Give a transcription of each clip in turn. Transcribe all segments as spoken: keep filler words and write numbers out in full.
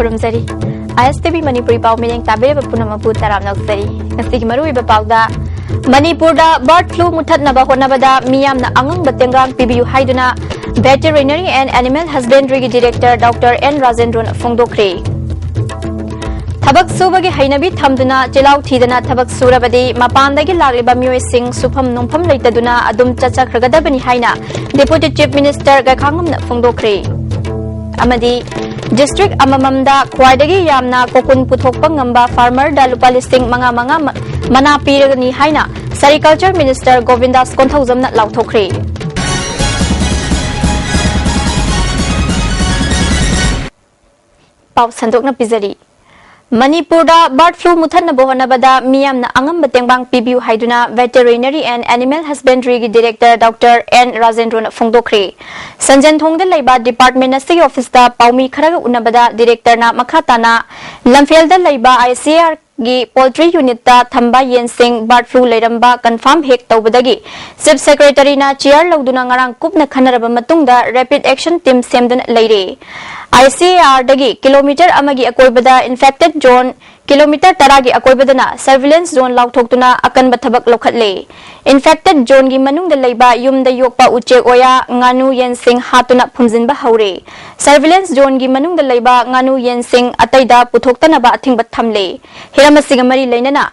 ꯈꯨꯔꯨꯝꯖꯔꯤ꯫ ꯑꯥꯏ S T V Manipuri ꯄꯥꯎ ꯃꯤꯠꯌꯦꯡ ꯇꯥꯕꯤꯔꯤꯕ ꯄꯨꯝꯅꯃꯛꯄꯨ ꯇꯔꯥꯝꯅ ꯑꯣꯛꯆꯔꯤ꯫ ꯉꯁꯤꯒꯤ ꯃꯔꯨꯑꯣꯏꯕ ꯄꯥꯎꯗ, ꯃꯅꯤꯄꯨꯔꯗ ꯕꯔꯗ ꯐ꯭ꯂꯨ ꯃꯨꯊꯠꯅꯕ ꯍꯣꯠꯅꯕꯗ ꯃꯤꯌꯥꯝꯅ ꯑꯉꯝꯕ ꯇꯦꯡꯕꯥꯡ ꯄꯤꯕꯤꯌꯨ ꯍꯥꯏꯗꯨꯅ Veterinary and Animal Husbandryꯒꯤ Director Doctor N ꯔꯥꯖꯦꯟꯗ꯭ꯔꯣꯅ ꯐꯣꯡꯗꯣꯛꯈ꯭ꯔꯦ꯫ ꯊꯕꯛ ꯁꯨꯕꯒꯤ ꯍꯩꯅꯕꯤ ꯊꯝꯗꯨꯅ ꯆꯤꯜꯍꯥꯎ ꯊꯤꯗꯅ ꯊꯕꯛ ꯁꯨꯔꯕꯗꯤ ꯃꯄꯥꯟꯗꯒꯤ ꯂꯥꯛꯂꯤꯕ ꯃꯤꯑꯣꯏꯁꯤꯡ ꯁꯨꯐꯝ ꯅꯣꯝꯐꯝ ꯂꯩꯇꯗꯨꯅ ꯑꯗꯨꯝ ꯆꯠꯆꯈ꯭ꯔꯒꯗꯕꯅꯤ ꯍꯥꯏꯅ Deputy Chief Minister ꯒꯩꯈꯥꯉꯝꯅ ꯐꯣꯡꯗꯣꯛꯈ꯭ꯔꯦ꯫ ꯑꯃꯗꯤ district ꯑꯃꯃꯝꯗ ꯈ꯭ꯋꯥꯏꯗꯒꯤ ꯌꯥꯝꯅ ꯀꯣꯀꯨꯟ ꯄꯨꯊꯣꯛꯄ ꯉꯝꯕ farmerꯗ ꯂꯨꯄꯥ ꯂꯤꯁꯤꯡ ꯃꯉꯥ ꯃꯉꯥ ꯃ-, ꯃꯅꯥ ꯄꯤꯔꯒꯅꯤ ꯍꯥꯏꯅ Sericulture Minister ꯒꯣꯕꯤꯟꯗꯥꯁ ꯀꯣꯟꯊꯧꯖꯝꯅ ꯂꯥꯎꯊꯣꯛꯈ꯭ꯔꯦ꯫ ꯄꯥꯎ ꯁꯟꯗꯣꯛꯅ ꯄꯤꯖꯔꯤ꯫ ꯃꯅꯤꯄꯨꯔꯗ ꯕꯔꯗ ꯐ꯭ꯂꯨ ꯃꯨꯊꯠꯅꯕ ꯍꯣꯠꯅꯕꯗ ꯃꯤꯌꯥꯝꯅ ꯑꯉꯝꯕ ꯇꯦꯡꯕꯥꯡ ꯄꯤꯕꯤꯌꯨ ꯍꯥꯏꯗꯨꯅ Veterinary and Animal Husbandryꯒꯤ Director Doctor N ꯔꯥꯖꯦꯟꯗ꯭ꯔꯣꯅ ꯐꯣꯡꯗꯣꯛꯈ꯭ꯔꯦ꯫ ꯁꯟꯖꯦꯟꯊꯣꯡꯗ ꯂꯩꯕ department ꯑꯁꯤꯒꯤ officeꯇ ꯄꯥꯎꯃꯤ ꯈꯔꯒ ꯎꯅꯕꯗ directorꯅ ꯃꯈꯥ ꯇꯥꯅ ꯂꯝꯐꯦꯜꯗ ꯂꯩꯕ I C A R ꯒꯤ poultry unitꯇ ꯊꯝꯕ ꯌꯦꯟꯁꯤꯡ ꯕꯔꯗ ꯐ꯭ꯂꯨ ꯂꯩꯔꯝꯕ confirm ꯍꯦꯛ ꯇꯧꯕꯗꯒꯤ Chief Secretaryꯅ chair ꯂꯧꯗꯨꯅ ꯉꯔꯥꯡ ꯀꯨꯞꯅ ꯈꯟꯅꯔꯕ ꯃꯇꯨꯡꯗ rapid action team ꯁꯦꯝꯗꯨꯅ ꯂꯩꯔꯦ꯫ I C A R ꯗꯒꯤ kilometre ꯑꯃꯒꯤ ꯑꯀꯣꯏꯕꯗ infected zone, kilometre ꯇꯔꯥꯒꯤ ꯑꯀꯣꯏꯕꯗꯅ surveillance zone ꯂꯥꯎꯊꯣꯛꯇꯨꯅ ꯑꯀꯟꯕ ꯊꯕꯛ ꯂꯧꯈꯠꯂꯦ꯫ Infected zoneꯒꯤ ꯃꯅꯨꯡꯗ ꯂꯩꯕ ꯌꯨꯝꯗ ꯌꯣꯛꯄ ꯎꯆꯦꯛ ꯋꯥꯌꯥ, ꯉꯥꯅꯨ, ꯌꯦꯟꯁꯤꯡ ꯍꯥꯠꯇꯨꯅ ꯐꯨꯝꯖꯤꯟꯕ ꯍꯧꯔꯦ꯫ Surveillance zoneꯒꯤ ꯃꯅꯨꯡꯗ ꯂꯩꯕ ꯉꯥꯅꯨ, ꯌꯦꯟꯁꯤꯡ ꯑꯇꯩꯗ ꯄꯨꯊꯣꯛꯇꯅꯕ ꯑꯊꯤꯡꯕ ꯊꯝꯂꯦ꯫ ꯍꯤꯔꯝ ꯑꯁꯤꯒ ꯃꯔꯤ ꯂꯩꯅꯅ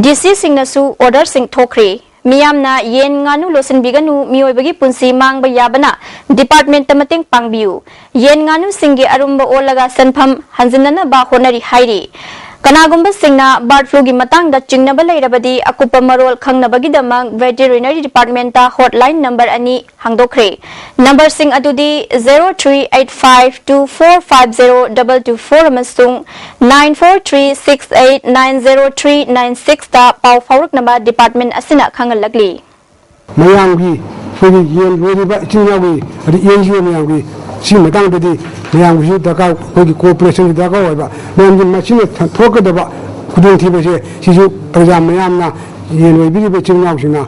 D Cꯁꯤꯡꯅꯁꯨ orderꯁꯤꯡ ꯊꯣꯛꯈ꯭ꯔꯦ꯫ ꯃꯤꯌꯥꯝꯅ ꯌꯦꯟ, ꯉꯥꯅꯨ ꯂꯣꯏꯁꯤꯟꯕꯤꯒꯅꯨ, ꯃꯤꯑꯣꯏꯕꯒꯤ ꯄꯨꯟꯁꯤ ꯃꯥꯡꯕ ꯌꯥꯕꯅ departmentꯇ ꯃꯇꯦꯡ ꯄꯥꯡꯕꯤꯌꯨ꯫ ꯌꯦꯟ ꯉꯥꯅꯨꯁꯤꯡꯒꯤ ꯑꯔꯨꯝꯕ ꯑꯣꯜꯂꯒ ꯁꯦꯟꯐꯝ ꯍꯟꯖꯤꯟꯅꯅꯕ ꯍꯣꯠꯅꯔꯤ ꯍꯥꯏꯔꯤ꯫ ꯀꯅꯥꯒꯨꯝꯕꯁꯤꯡꯅ ꯕꯔꯗ ꯐ꯭ꯂꯨꯒꯤ ꯃꯇꯥꯡꯗ ꯆꯤꯡꯅꯕ ꯂꯩꯔꯕꯗꯤ ꯑꯀꯨꯞꯄ ꯃꯔꯣꯜ ꯈꯪꯅꯕꯒꯤꯗꯃꯛ Veterinary Departmentꯇ hotline number ꯑꯅꯤ ꯍꯥꯡꯗꯣꯛꯈ꯭ꯔꯦ꯫ Numberꯁꯤꯡ ꯑꯗꯨꯗꯤ zero three eight five two four five zero double two four ꯑꯃꯁꯨꯡ nine four three six eight nine zero three nine sixꯇ ꯄꯥꯎ ꯐꯥꯎꯔꯛꯅꯕ department ꯑꯁꯤꯅ ꯈꯪꯍꯜꯂꯛꯂꯤ꯫ ꯃꯌꯥꯝꯒꯤ, ꯑꯩꯈꯣꯏꯒꯤ ꯌꯦꯟ ꯂꯣꯏꯔꯤꯕ ꯏꯆꯤꯟ ꯏꯅꯥꯎꯒꯤ, ꯑꯗꯩ N G O ꯃꯌꯥꯝꯒꯤ, ꯁꯤ ꯃꯇꯥꯡꯗꯗꯤ ꯃꯌꯥꯝꯒꯤꯁꯨ ꯗꯔꯀꯥꯔ, ꯑꯩꯈꯣꯏꯒꯤ cooperationꯒꯤ ꯗꯔꯀꯥꯔ ꯑꯣꯏꯕ, ꯃꯔꯝꯗꯤ ꯃꯁꯤꯅ ꯊꯣꯛꯀꯗꯕ ꯈꯨꯗꯣꯡꯊꯤꯕꯁꯦ ꯁꯤꯁꯨ ꯄ꯭ꯔꯖꯥ ꯃꯌꯥꯝꯅ, ꯌꯦꯟ ꯂꯣꯏꯕꯤꯔꯤꯕ ꯏꯆꯤꯟ ꯏꯅꯥꯎꯁꯤꯡꯅ,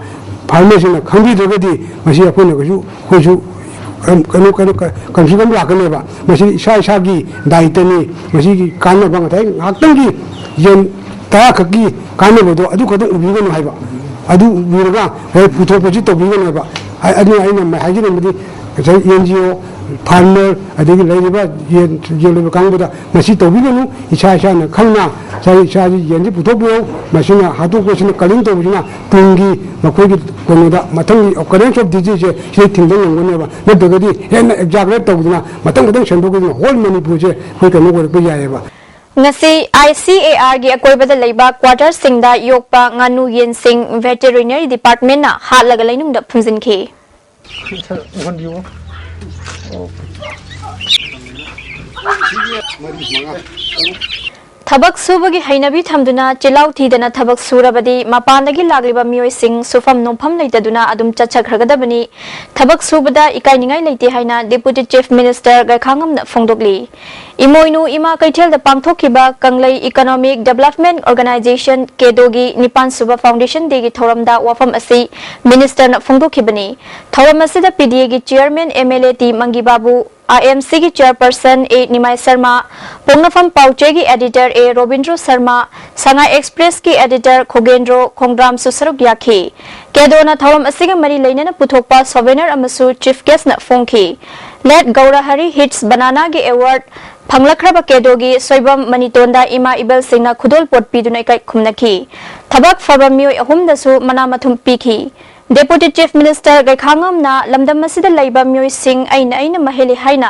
farmerꯁꯤꯡꯅ ꯈꯪꯕꯤꯗ꯭ꯔꯒꯗꯤ ꯃꯁꯤ ꯑꯩꯈꯣꯏꯅ ꯀꯩꯁꯨ, ꯑꯩꯈꯣꯏꯁꯨ ꯀꯩꯅꯣ ꯀꯩꯅꯣ ꯀꯟꯐ꯭ꯂꯤꯛ ꯑꯃ ꯂꯥꯛꯀꯅꯦꯕ꯫ ꯃꯁꯤ ꯏꯁꯥ ꯏꯁꯥꯒꯤ ꯗꯥꯏꯇꯅꯤ꯫ ꯃꯁꯤꯒꯤ ꯀꯥꯟꯅꯕ ꯉꯁꯥꯏ ꯉꯥꯏꯍꯥꯛꯇꯪꯒꯤ ꯌꯦꯟ ꯇꯔꯥ ꯈꯛꯀꯤ ꯀꯥꯟꯅꯕꯗꯣ ꯑꯗꯨ ꯈꯛꯇꯪ ꯎꯕꯤꯒꯅꯨ ꯍꯥꯏꯕ꯫ ꯑꯗꯨ ꯎꯕꯤꯔꯒ ꯉꯁꯥꯏ ꯄꯨꯊꯣꯛꯄꯁꯤ ꯇꯧꯕꯤꯒꯅꯨ ꯍꯥꯏꯕ꯫ ꯑꯗꯨꯅ ꯑꯩꯅ ꯍꯥꯏꯖꯅꯤꯡꯕꯗꯤ ꯉꯁꯥꯏ ꯑꯦꯟ ꯖꯤ ꯑꯣ, ꯐꯥꯔꯃꯔ, ꯑꯗꯒꯤ ꯂꯩꯔꯤꯕ ꯌꯦꯟ ꯌꯣꯜꯂꯤꯕ ꯀꯥꯡꯕꯨꯗ ꯃꯁꯤ ꯇꯧꯕꯤꯒꯅꯨ꯫ ꯏꯁꯥ ꯏꯁꯥꯅ ꯈꯪꯅ ꯏꯁꯥ ꯏꯁꯥꯒꯤ ꯌꯦꯟꯁꯤ ꯄꯨꯊꯣꯛꯄꯤꯔꯣ꯫ ꯃꯁꯤꯅ ꯍꯥꯠꯇꯣꯛꯄꯁꯤꯅ, ꯀꯂꯤꯡ ꯇꯧꯕꯁꯤꯅ ꯇꯨꯡꯒꯤ ꯃꯈꯣꯏꯒꯤ ꯀꯩꯅꯣꯗ ꯃꯊꯪꯒꯤ occurrence of diseaseꯁꯦ ꯁꯤꯗꯩ ꯊꯤꯡꯕ ꯉꯝꯒꯅꯦꯕ꯫ ꯅꯠꯇ꯭ꯔꯒꯗꯤ ꯍꯦꯟꯅ exaggerate ꯇꯧꯗꯅ ꯃꯊꯪ ꯃꯊꯪ ꯁꯟꯗꯣꯛꯈꯤꯗꯅ whole ꯃꯅꯤꯄꯨꯔꯁꯦ ꯑꯩꯈꯣꯏ ꯀꯩꯅꯣ ꯑꯣꯏꯔꯛꯄ ꯌꯥꯏꯑꯕ꯫ ꯉꯁꯤ ꯑꯥꯏ ꯁꯤ ꯑꯦ ꯑꯥꯔꯒꯤ ꯑꯀꯣꯏꯕꯗ ꯂꯩꯕ quarterꯁꯤꯡꯗ ꯌꯣꯛꯄ ꯉꯥꯅꯨ ꯌꯦꯟꯁꯤꯡ veterinary departmentꯅ ꯍꯥꯠꯂꯒ ꯂꯩꯅꯨꯡꯗ ꯐꯨꯝꯖꯤꯟꯈꯤ꯫ ꯊꯕꯛ ꯁꯨꯕꯒꯤ ꯍꯩꯅꯕꯤ ꯊꯝꯗꯨꯅ ꯆꯤꯜꯍꯥꯎ ꯊꯤꯗꯅ ꯊꯕꯛ ꯁꯨꯔꯕꯗꯤ ꯃꯄꯥꯟꯗꯒꯤ ꯂꯥꯛꯂꯤꯕ ꯃꯤꯑꯣꯏꯁꯤꯡ ꯁꯨꯐꯝ ꯅꯣꯝꯐꯝ ꯂꯩꯇꯗꯨꯅ ꯑꯗꯨꯝ ꯆꯠꯆꯈ꯭ꯔꯒꯗꯕꯅꯤ꯫ ꯊꯕꯛ ꯁꯨꯕꯗ ꯏꯀꯥꯏꯅꯤꯡꯉꯥꯏ ꯂꯩꯇꯦ ꯍꯥꯏꯅ Deputy Chief Minister ꯒꯩꯈꯥꯉꯝꯅ ꯐꯣꯡꯗꯣꯛꯂꯤ꯫ ꯏꯃꯣꯏꯅꯨ ꯏꯃꯥ ꯀꯩꯊꯦꯜꯗ ꯄꯥꯡꯊꯣꯛꯈꯤꯕ ꯀꯪꯂꯩ Economic Development Organization, ꯀꯦꯗꯣꯒꯤ ꯅꯤꯄꯥꯟ ꯁꯨꯕ Foundation Dayꯒꯤ ꯊꯧꯔꯝꯗ ꯋꯥꯐꯝ ꯑꯁꯤ ministerꯅ ꯐꯣꯡꯗꯣꯛꯈꯤꯕꯅꯤ꯫ ꯊꯧꯔꯝ ꯑꯁꯤꯗ ꯄꯤ ꯗꯤ ꯑꯦꯒꯤ chairman M L A T ꯃꯪꯒꯤꯕꯥꯕꯨ, ꯑꯥꯏ ꯑꯦꯝ ꯁꯤꯒꯤ chairperson ꯑꯦ ꯅꯤꯃꯥꯏ ꯁꯔꯃ, ꯄꯣꯛꯅꯐꯝ ꯄꯥꯎꯆꯦꯒꯤ editor ꯑꯦ ꯔꯣꯕꯤꯟꯗ꯭ꯔꯣ ꯁꯔꯃ, ꯁꯉꯥꯏ ꯑꯦꯛꯁꯄ꯭ꯔꯦꯁꯀꯤ editor ꯈꯣꯒꯦꯟꯗ꯭ꯔꯣ ꯈꯣꯡꯗ꯭ꯔꯥꯝꯁꯨ ꯁꯔꯨꯛ ꯌꯥꯈꯤ꯫ ꯀꯦꯗꯣꯅ ꯊꯧꯔꯝ ꯑꯁꯤꯒ ꯃꯔꯤ ꯂꯩꯅꯅ ꯄꯨꯊꯣꯛꯄ souvenir ꯑꯃꯁꯨ chief guestꯅ ꯐꯣꯡꯈꯤ꯫ Late ꯒꯧꯔꯍꯔꯤ Hits Bananaꯒꯤ award ꯐꯪꯂꯛꯈ꯭ꯔꯕ ꯀꯦꯗꯣꯒꯤ ꯁꯣꯏꯕꯝ ꯃꯅꯤꯇꯣꯟꯗ ꯏꯃꯥ ꯏꯕꯦꯜꯁꯤꯡꯅ ꯈꯨꯗꯣꯜꯄꯣꯠ ꯄꯤꯗꯨꯅ ꯏꯀꯥꯏ ꯈꯨꯝꯅꯈꯤ꯫ ꯊꯕꯛ ꯐꯕ ꯃꯤꯑꯣꯏ ꯑꯍꯨꯝꯗꯁꯨ ꯃꯅꯥ ꯃꯊꯨꯝ ꯄꯤꯈꯤ꯫ Deputy Chief Minister ꯒꯩꯈꯥꯉꯝꯅ ꯂꯝꯗꯝ ꯑꯁꯤꯗ ꯂꯩꯕ ꯃꯤꯑꯣꯏꯁꯤꯡ ꯑꯩꯅ ꯑꯩꯅ ꯃꯍꯩꯂꯤ ꯍꯥꯏꯅ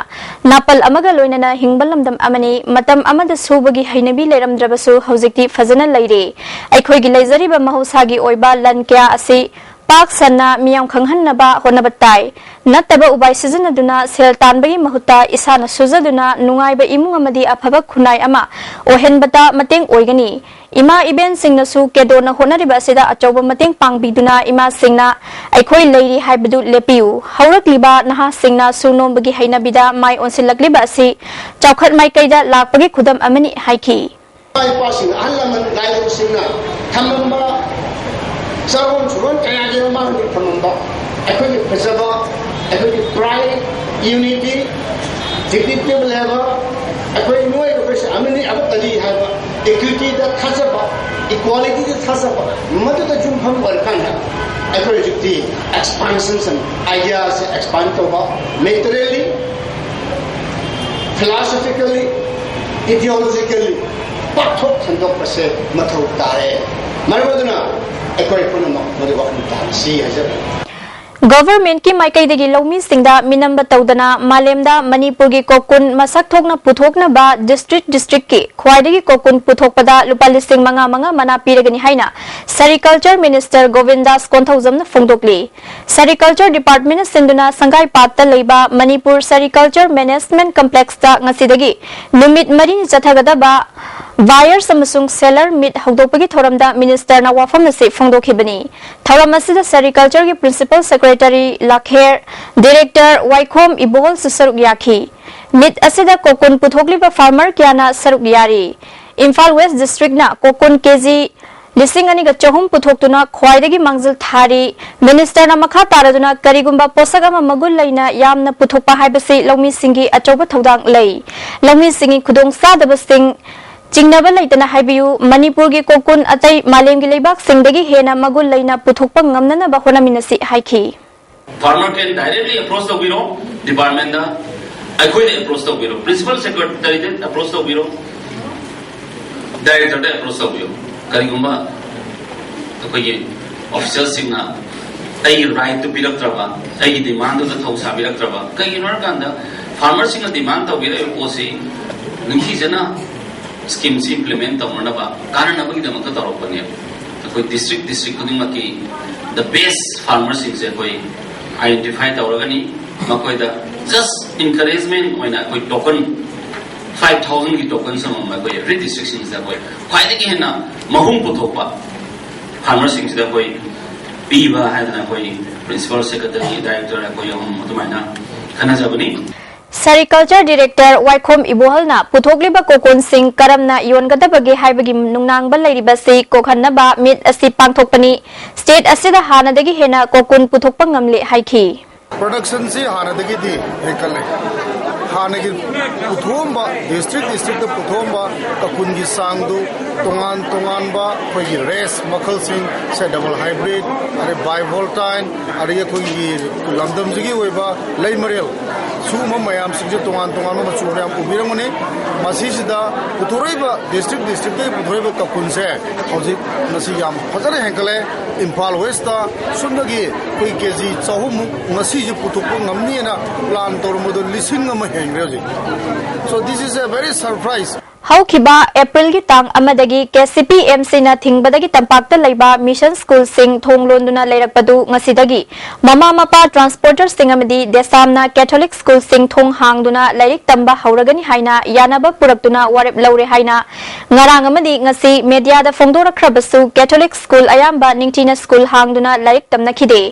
ꯅꯥꯄꯜ ꯑꯃꯒ ꯂꯣꯏꯅꯅ ꯍꯤꯡꯕ ꯂꯝꯗꯝ ꯑꯃꯅꯤ꯫ ꯃꯇꯝ ꯑꯃꯗ ꯁꯨꯕꯒꯤ ꯍꯩꯅꯕꯤ ꯂꯩꯔꯝꯗ꯭ꯔꯕꯁꯨ ꯍꯧꯖꯤꯛꯇꯤ ꯐꯖꯅ ꯂꯩꯔꯦ꯫ ꯑꯩꯈꯣꯏꯒꯤ ꯂꯩꯖꯔꯤꯕ ꯃꯍꯧꯁꯥꯒꯤ ꯑꯣꯏꯕ ꯂꯟ ꯀꯌꯥ ꯑꯁꯤ ꯄꯥꯛ ꯁꯟꯅ ꯃꯤꯌꯥꯝ ꯈꯪꯍꯟꯅꯕ ꯍꯣꯠꯅꯕ ꯇꯥꯏ꯫ ꯅꯠꯇꯕ ꯎꯄꯥꯏ ꯁꯤꯖꯤꯟꯅꯗꯨꯅ ꯁꯦꯜ ꯇꯥꯟꯕꯒꯤ ꯃꯍꯨꯠꯇ ꯏꯁꯥꯅ ꯁꯨꯖꯗꯨꯅ ꯅꯨꯡꯉꯥꯏꯕ ꯏꯃꯨꯡ ꯑꯃꯗꯤ ꯑꯐꯕ ꯈꯨꯟꯅꯥꯏ ꯑꯃ ꯑꯣꯏꯍꯟꯕꯗ ꯃꯇꯦꯡ ꯑꯣꯏꯒꯅꯤ꯫ ꯏꯃꯥ ꯏꯕꯦꯟꯁꯤꯡꯅꯁꯨ ꯀꯦꯗꯣꯅ ꯍꯣꯠꯅꯔꯤꯕ ꯑꯁꯤꯗ ꯑꯆꯧꯕ ꯃꯇꯦꯡ ꯄꯥꯡꯕꯤꯗꯨꯅ ꯏꯃꯥꯁꯤꯡꯅ ꯑꯩꯈꯣꯏ ꯂꯩꯔꯤ ꯍꯥꯏꯕꯗꯨ ꯂꯦꯞꯄꯤꯌꯨ꯫ ꯍꯧꯔꯛꯂꯤꯕ ꯅꯍꯥꯁꯤꯡꯅ ꯁꯨ ꯅꯣꯝꯕꯒꯤ ꯍꯩꯅꯕꯤꯗ ꯃꯥꯏ ꯑꯣꯟꯁꯤꯜꯂꯛꯂꯤꯕ ꯑꯁꯤ ꯆꯥꯎꯈꯠ ꯃꯥꯏꯀꯩꯗ ꯂꯥꯛꯄꯒꯤ ꯈꯨꯗꯝ ꯑꯃꯅꯤ ꯍꯥꯏꯈꯤ꯫ ꯏꯃꯥ ꯏꯄꯥꯁꯤꯡ, ꯑꯍꯜ ꯂꯃꯟ ꯂꯥꯏꯔꯕꯁꯤꯡꯅ ꯊꯝꯂꯝꯕ ꯆꯥꯔꯣꯟ ꯁꯨꯔꯣꯟ ꯀꯌꯥꯒꯤ ꯃꯃꯥꯡꯗ ꯊꯝꯂꯝꯕ ꯑꯩꯈꯣꯏꯒꯤ ꯐꯖꯕ, ꯑꯩꯈꯣꯏꯒꯤ pride, unity, dignity level, ꯑꯩꯈꯣꯏ ꯃꯤꯑꯣꯏꯕ ꯑꯩꯈꯣꯏꯁꯦ ꯑꯃꯅꯤ ꯑꯃꯠꯇꯅꯤ ꯍꯥꯏꯕ, equityꯗ ꯊꯥꯖꯕ, equalityꯗ ꯊꯥꯖꯕ, ꯃꯗꯨꯗ ꯌꯨꯝꯐꯝ ꯑꯣꯏꯔꯀꯥꯟꯗ ꯑꯩꯈꯣꯏ ꯍꯧꯖꯤꯛꯇꯤ expansion, ideaꯁꯦ expand ꯇꯧꯕ, materially, philosophically, ideologically ꯄꯥꯛꯊꯣꯛ ꯁꯟꯗꯣꯛꯄꯁꯦ ꯃꯊꯧ ꯇꯥꯔꯦ꯫ ꯃꯔꯝ ꯑꯗꯨꯅ ꯑꯩꯈꯣꯏ ꯄꯨꯝꯅꯃꯛ ꯃꯗꯨ ꯋꯥꯈꯜ ꯇꯥꯍꯟꯁꯤ ꯍꯥꯏꯖꯕꯅꯤ꯫ ꯒꯚꯔꯟꯃꯦꯟꯠꯀꯤ ꯃꯥꯏꯀꯩꯗꯒꯤ ꯂꯧꯃꯤꯁꯤꯡꯗ ꯃꯤꯅꯝꯕ ꯇꯧꯗꯅ ꯃꯥꯂꯦꯝꯗ ꯃꯅꯤꯄꯨꯔꯒꯤ ꯀꯣꯀꯨꯟ ꯃꯁꯛ ꯊꯣꯛꯅ ꯄꯨꯊꯣꯛꯅꯕ district districtꯀꯤ ꯈ꯭ꯋꯥꯏꯗꯒꯤ ꯀꯣꯀꯨꯟ ꯄꯨꯊꯣꯛꯄꯗ ꯂꯨꯄꯥ ꯂꯤꯁꯤꯡ ꯃꯉꯥ ꯃꯉꯥ ꯃꯅꯥ ꯄꯤꯔꯒꯅꯤ ꯍꯥꯏꯅ Sericulture Minister ꯒꯣꯕꯤꯟꯗꯥꯁ ꯀꯣꯟꯊꯧꯖꯝꯅ ꯐꯣꯡꯗꯣꯛꯂꯤ꯫ Sericulture Departmentꯅ ꯁꯤꯟꯗꯨꯅ ꯁꯪꯒꯥꯏꯄꯥꯠꯇ ꯂꯩꯕ ꯃꯅꯤꯄꯨꯔ Sericulture Management Complexꯇ ꯉꯁꯤꯗꯒꯤ ꯅꯨꯃꯤꯠ ꯃꯔꯤꯅꯤ ꯆꯠꯊꯒꯗꯕ Buyers ꯑꯃꯁꯨꯡ Seller Meet ꯍꯧꯗꯣꯛꯄꯒꯤ ꯊꯧꯔꯝꯗ Ministerꯅ ꯋꯥꯐꯝ ꯑꯁꯤ ꯐꯣꯡꯗꯣꯛꯈꯤꯕꯅꯤ꯫ ꯊꯧꯔꯝ ꯑꯁꯤꯗ Sericultureꯒꯤ Principal Secretary ꯂꯥꯈꯦꯔ, Director ꯋꯥꯏꯈꯣꯝ ꯏꯕꯣꯍꯜꯁꯨ ꯁꯔꯨꯛ ꯌꯥꯈꯤ꯫ Meet ꯑꯁꯤꯗ ꯀꯣꯀꯨꯟ ꯄꯨꯊꯣꯛꯂꯤꯕ farmer ꯀꯌꯥꯅ ꯁꯔꯨꯛ ꯌꯥꯔꯤ꯫ ꯏꯝꯐꯥꯜ West Districtꯅ ꯀꯣꯀꯨꯟ ꯀꯦꯖꯤ ꯂꯤꯁꯤꯡ ꯑꯅꯤꯒ ꯆꯍꯨꯝ ꯄꯨꯊꯣꯛꯇꯨꯅ ꯈ꯭ꯋꯥꯏꯗꯒꯤ ꯃꯥꯡꯖꯤꯜ ꯊꯥꯔꯤ꯫ Ministerꯅ ꯃꯈꯥ ꯇꯥꯔꯗꯨꯅ ꯀꯔꯤꯒꯨꯝꯕ ꯄꯣꯠꯁꯛ ꯑꯃ ꯃꯒꯨꯟ ꯂꯩꯅ ꯌꯥꯝꯅ ꯄꯨꯊꯣꯛꯄ ꯍꯥꯏꯕꯁꯤ ꯂꯧꯃꯤꯁꯤꯡꯒꯤ ꯑꯆꯧꯕ ꯊꯧꯗꯥꯡ ꯂꯩ꯫ ꯂꯧꯃꯤꯁꯤꯡꯒꯤ ꯈꯨꯗꯣꯡꯆꯥꯗꯕꯁꯤꯡ ꯆꯤꯡꯅꯕ ꯂꯩꯇꯅ ꯍꯥꯏꯕꯤꯌꯨ, ꯃꯅꯤꯄꯨꯔꯒꯤ ꯀꯣꯀꯨꯟ ꯑꯇꯩ ꯃꯥꯂꯦꯝꯒꯤ ꯂꯩꯕꯥꯛꯁꯤꯡꯗꯒꯤ ꯍꯦꯟꯅ ꯃꯒꯨꯟ ꯂꯩꯅ ꯄꯨꯊꯣꯛꯄ ꯉꯝꯅꯅꯕ ꯍꯣꯠꯅꯃꯤꯟꯅꯁꯤ ꯍꯥꯏꯈꯤ꯫ Farmer can directly approach ꯇꯧꯕꯤꯔꯣ departmentꯇ, ꯑꯩꯈꯣꯏꯗ approach ꯇꯧꯕꯤꯔꯣ, Principal Secretary ꯗ approach ꯇꯧꯕꯤꯔꯣ, Director ꯗ approach ꯇꯧꯕꯤꯌꯣ꯫ ꯀꯔꯤꯒꯨꯝꯕ ꯑꯩꯈꯣꯏꯒꯤ officialꯁꯤꯡꯅ ꯑꯩꯒꯤ rightꯇꯨ ꯄꯤꯔꯛꯇ꯭ꯔꯕ, ꯑꯩꯒꯤ demandꯗꯨꯗ ꯊꯧ ꯁꯥꯕꯤꯔꯛꯇ꯭ꯔꯕ, ꯀꯩꯒꯤꯅꯣ ꯍꯥꯏꯔꯀꯥꯟꯗ farmerꯁꯤꯡꯅ demand ꯇꯧꯕꯤꯔꯛꯏꯕ ꯄꯣꯠꯁꯤ ꯅꯤꯡꯊꯤꯖꯅ schemeꯁꯤ implement ꯇꯧꯅꯅꯕ ꯀꯥꯟꯅꯅꯕꯒꯤꯗꯃꯛꯇ ꯇꯧꯔꯛꯄꯅꯦꯕ꯫ ꯑꯩꯈꯣꯏ district district ꯈꯨꯗꯤꯡꯃꯛꯀꯤ the best farmerꯁꯤꯡꯁꯦ ꯑꯩꯈꯣꯏ identify ꯇꯧꯔꯒꯅꯤ꯫ ꯃꯈꯣꯏꯗ just encouragement ꯑꯣꯏꯅ ꯑꯩꯈꯣꯏ token five thousandꯒꯤ tokens ꯑꯃꯃꯝ ꯑꯩꯈꯣꯏ every districtꯁꯤꯡꯁꯤꯗ ꯑꯩꯈꯣꯏ ꯈ꯭ꯋꯥꯏꯗꯒꯤ ꯍꯦꯟꯅ ꯃꯍꯨꯝ ꯄꯨꯊꯣꯛꯄ farmerꯁꯤꯡꯁꯤꯗ ꯑꯩꯈꯣꯏ ꯄꯤꯕ ꯍꯥꯏꯗꯅ ꯑꯩꯈꯣꯏ Principal Secretary, Director ꯑꯩꯈꯣꯏ ꯑꯍꯨꯝ ꯑꯗꯨꯃꯥꯏꯅ ꯈꯟꯅꯖꯕꯅꯤ꯫ Sericulture Director ꯋꯥꯏꯈꯣꯝ ꯏꯕꯣꯍꯜꯅ ꯄꯨꯊꯣꯛꯂꯤꯕ ꯀꯣꯀꯨꯟꯁꯤꯡ ꯀꯔꯝꯅ ꯌꯣꯟꯒꯗꯕꯒꯦ ꯍꯥꯏꯕꯒꯤ ꯅꯨꯡꯅꯥꯡꯕ ꯂꯩꯔꯤꯕꯁꯤ ꯀꯣꯛꯍꯟꯅꯕ meet ꯑꯁꯤ ꯄꯥꯡꯊꯣꯛꯄꯅꯤ꯫ State ꯑꯁꯤꯗ ꯍꯥꯟꯅꯗꯒꯤ ꯍꯦꯟꯅ ꯀꯣꯀꯨꯟ ꯄꯨꯊꯣꯛꯄ ꯉꯝꯂꯦ ꯍꯥꯏꯈꯤ꯫ ꯄ꯭ꯔꯗꯛꯁꯟꯁꯤ ꯍꯥꯟꯅꯗꯒꯤꯗꯤ ꯍꯦꯟꯒꯠꯂꯦ꯫ ꯍꯥꯟꯅꯒꯤ ꯄꯨꯊꯣꯛꯑꯝꯕ, ꯗꯤꯁꯇ꯭ꯔꯤꯛ ꯗꯤꯁꯇ꯭ꯔꯤꯛꯇ ꯄꯨꯊꯣꯛꯑꯝꯕ ꯀꯀꯨꯟꯒꯤ ꯆꯥꯡꯗꯨ ꯇꯣꯉꯥꯟ ꯇꯣꯉꯥꯟꯕ ꯑꯩꯈꯣꯏꯒꯤ ꯔꯦꯁ ꯃꯈꯜꯁꯤꯡ, ꯁꯦ ꯗꯕꯜ ꯍꯥꯏꯕ꯭ꯔꯤꯠ, ꯑꯗꯩ ꯕꯥꯏꯚꯣꯜꯇꯥꯏꯟ, ꯑꯗꯒꯤ ꯑꯩꯈꯣꯏꯒꯤ ꯂꯝꯗꯝꯁꯤꯒꯤ ꯑꯣꯏꯕ ꯂꯩꯃꯔꯦꯜ ꯁꯤꯒꯨꯝꯕ ꯃꯌꯥꯝꯁꯤꯡꯁꯦ ꯇꯣꯉꯥꯟ ꯇꯣꯉꯥꯟꯕ ꯃꯆꯨ ꯃꯌꯥꯝ ꯎꯕꯤꯔꯝꯒꯅꯤ꯫ ꯃꯁꯤꯁꯤꯗ ꯄꯨꯊꯣꯔꯛꯏꯕ, ꯗꯤꯁꯇ꯭ꯔꯤꯛ ꯗꯤꯁꯇ꯭ꯔꯤꯛꯇꯒꯤ ꯄꯨꯊꯣꯔꯛꯏꯕ ꯀꯀꯨꯟꯁꯦ ꯍꯧꯖꯤꯛ ꯉꯁꯤ ꯌꯥꯝ ꯐꯖꯅ ꯍꯦꯟꯒꯠꯂꯦ꯫ ꯏꯝꯐꯥꯜ ꯋꯦꯁꯇ ꯁꯨꯞꯅꯒꯤ ꯑꯩꯈꯣꯏ ꯀꯦ ꯖꯤ ꯆꯍꯨꯝꯃꯨꯛ ꯉꯁꯤꯁꯦ ꯄꯨꯊꯣꯛꯄ ꯉꯝꯅꯤꯅ ꯄ꯭ꯂꯥꯟ ꯇꯧꯔꯝꯕꯗꯣ ꯂꯤꯁꯤꯡ ꯑꯃ ꯍꯦꯟꯈ꯭ꯔꯦ ꯍꯧꯖꯤꯛ꯫ So this is a very surprise. ꯍꯧꯈꯤꯕ ꯑꯦꯄ꯭ꯔꯤꯜꯒꯤ ꯇꯥꯡ ꯑꯃꯗꯒꯤ ꯀꯦ ꯁꯤ ꯄꯤ ꯑꯦꯝ ꯁꯤꯅ ꯊꯤꯡꯕꯗꯒꯤ ꯇꯝꯄꯥꯛꯇ ꯂꯩꯕ ꯃꯤꯁꯟ ꯁ꯭ꯀꯨꯜꯁꯤꯡ ꯊꯣꯡ ꯂꯣꯟꯗꯨꯅ ꯂꯩꯔꯛꯄꯗꯨ ꯉꯁꯤꯗꯒꯤ ꯃꯃꯥ ꯃꯄꯥ, ꯇ꯭ꯔꯥꯟꯁꯄꯣꯔꯇꯔꯁꯤꯡ ꯑꯃꯗꯤ ꯗꯦꯁꯥꯝꯅ ꯀꯦꯊꯣꯂꯤꯛ ꯁ꯭ꯀꯨꯜꯁꯤꯡ ꯊꯣꯡ ꯍꯥꯡꯗꯨꯅ ꯂꯥꯏꯔꯤꯛ ꯇꯝꯕ ꯍꯧꯔꯒꯅꯤ ꯍꯥꯏꯅ ꯌꯥꯅꯕ ꯄꯨꯔꯛꯇꯨꯅ ꯋꯥꯔꯦꯞ ꯂꯧꯔꯦ ꯍꯥꯏꯅ ꯉꯔꯥꯡ ꯑꯃꯗꯤ ꯉꯁꯤ ꯃꯦꯗꯤꯌꯥꯗ ꯐꯣꯡꯗꯣꯔꯛꯈ꯭ꯔꯕꯁꯨ ꯀꯦꯊꯣꯂꯤꯛ ꯁ꯭ꯀꯨꯜ ꯑꯌꯥꯝꯕ ꯅꯤꯡꯊꯤꯅ ꯁ꯭ꯀꯨꯜ ꯍꯥꯡꯗꯨꯅ ꯂꯥꯏꯔꯤꯛ ꯇꯝꯅꯈꯤꯗꯦ꯫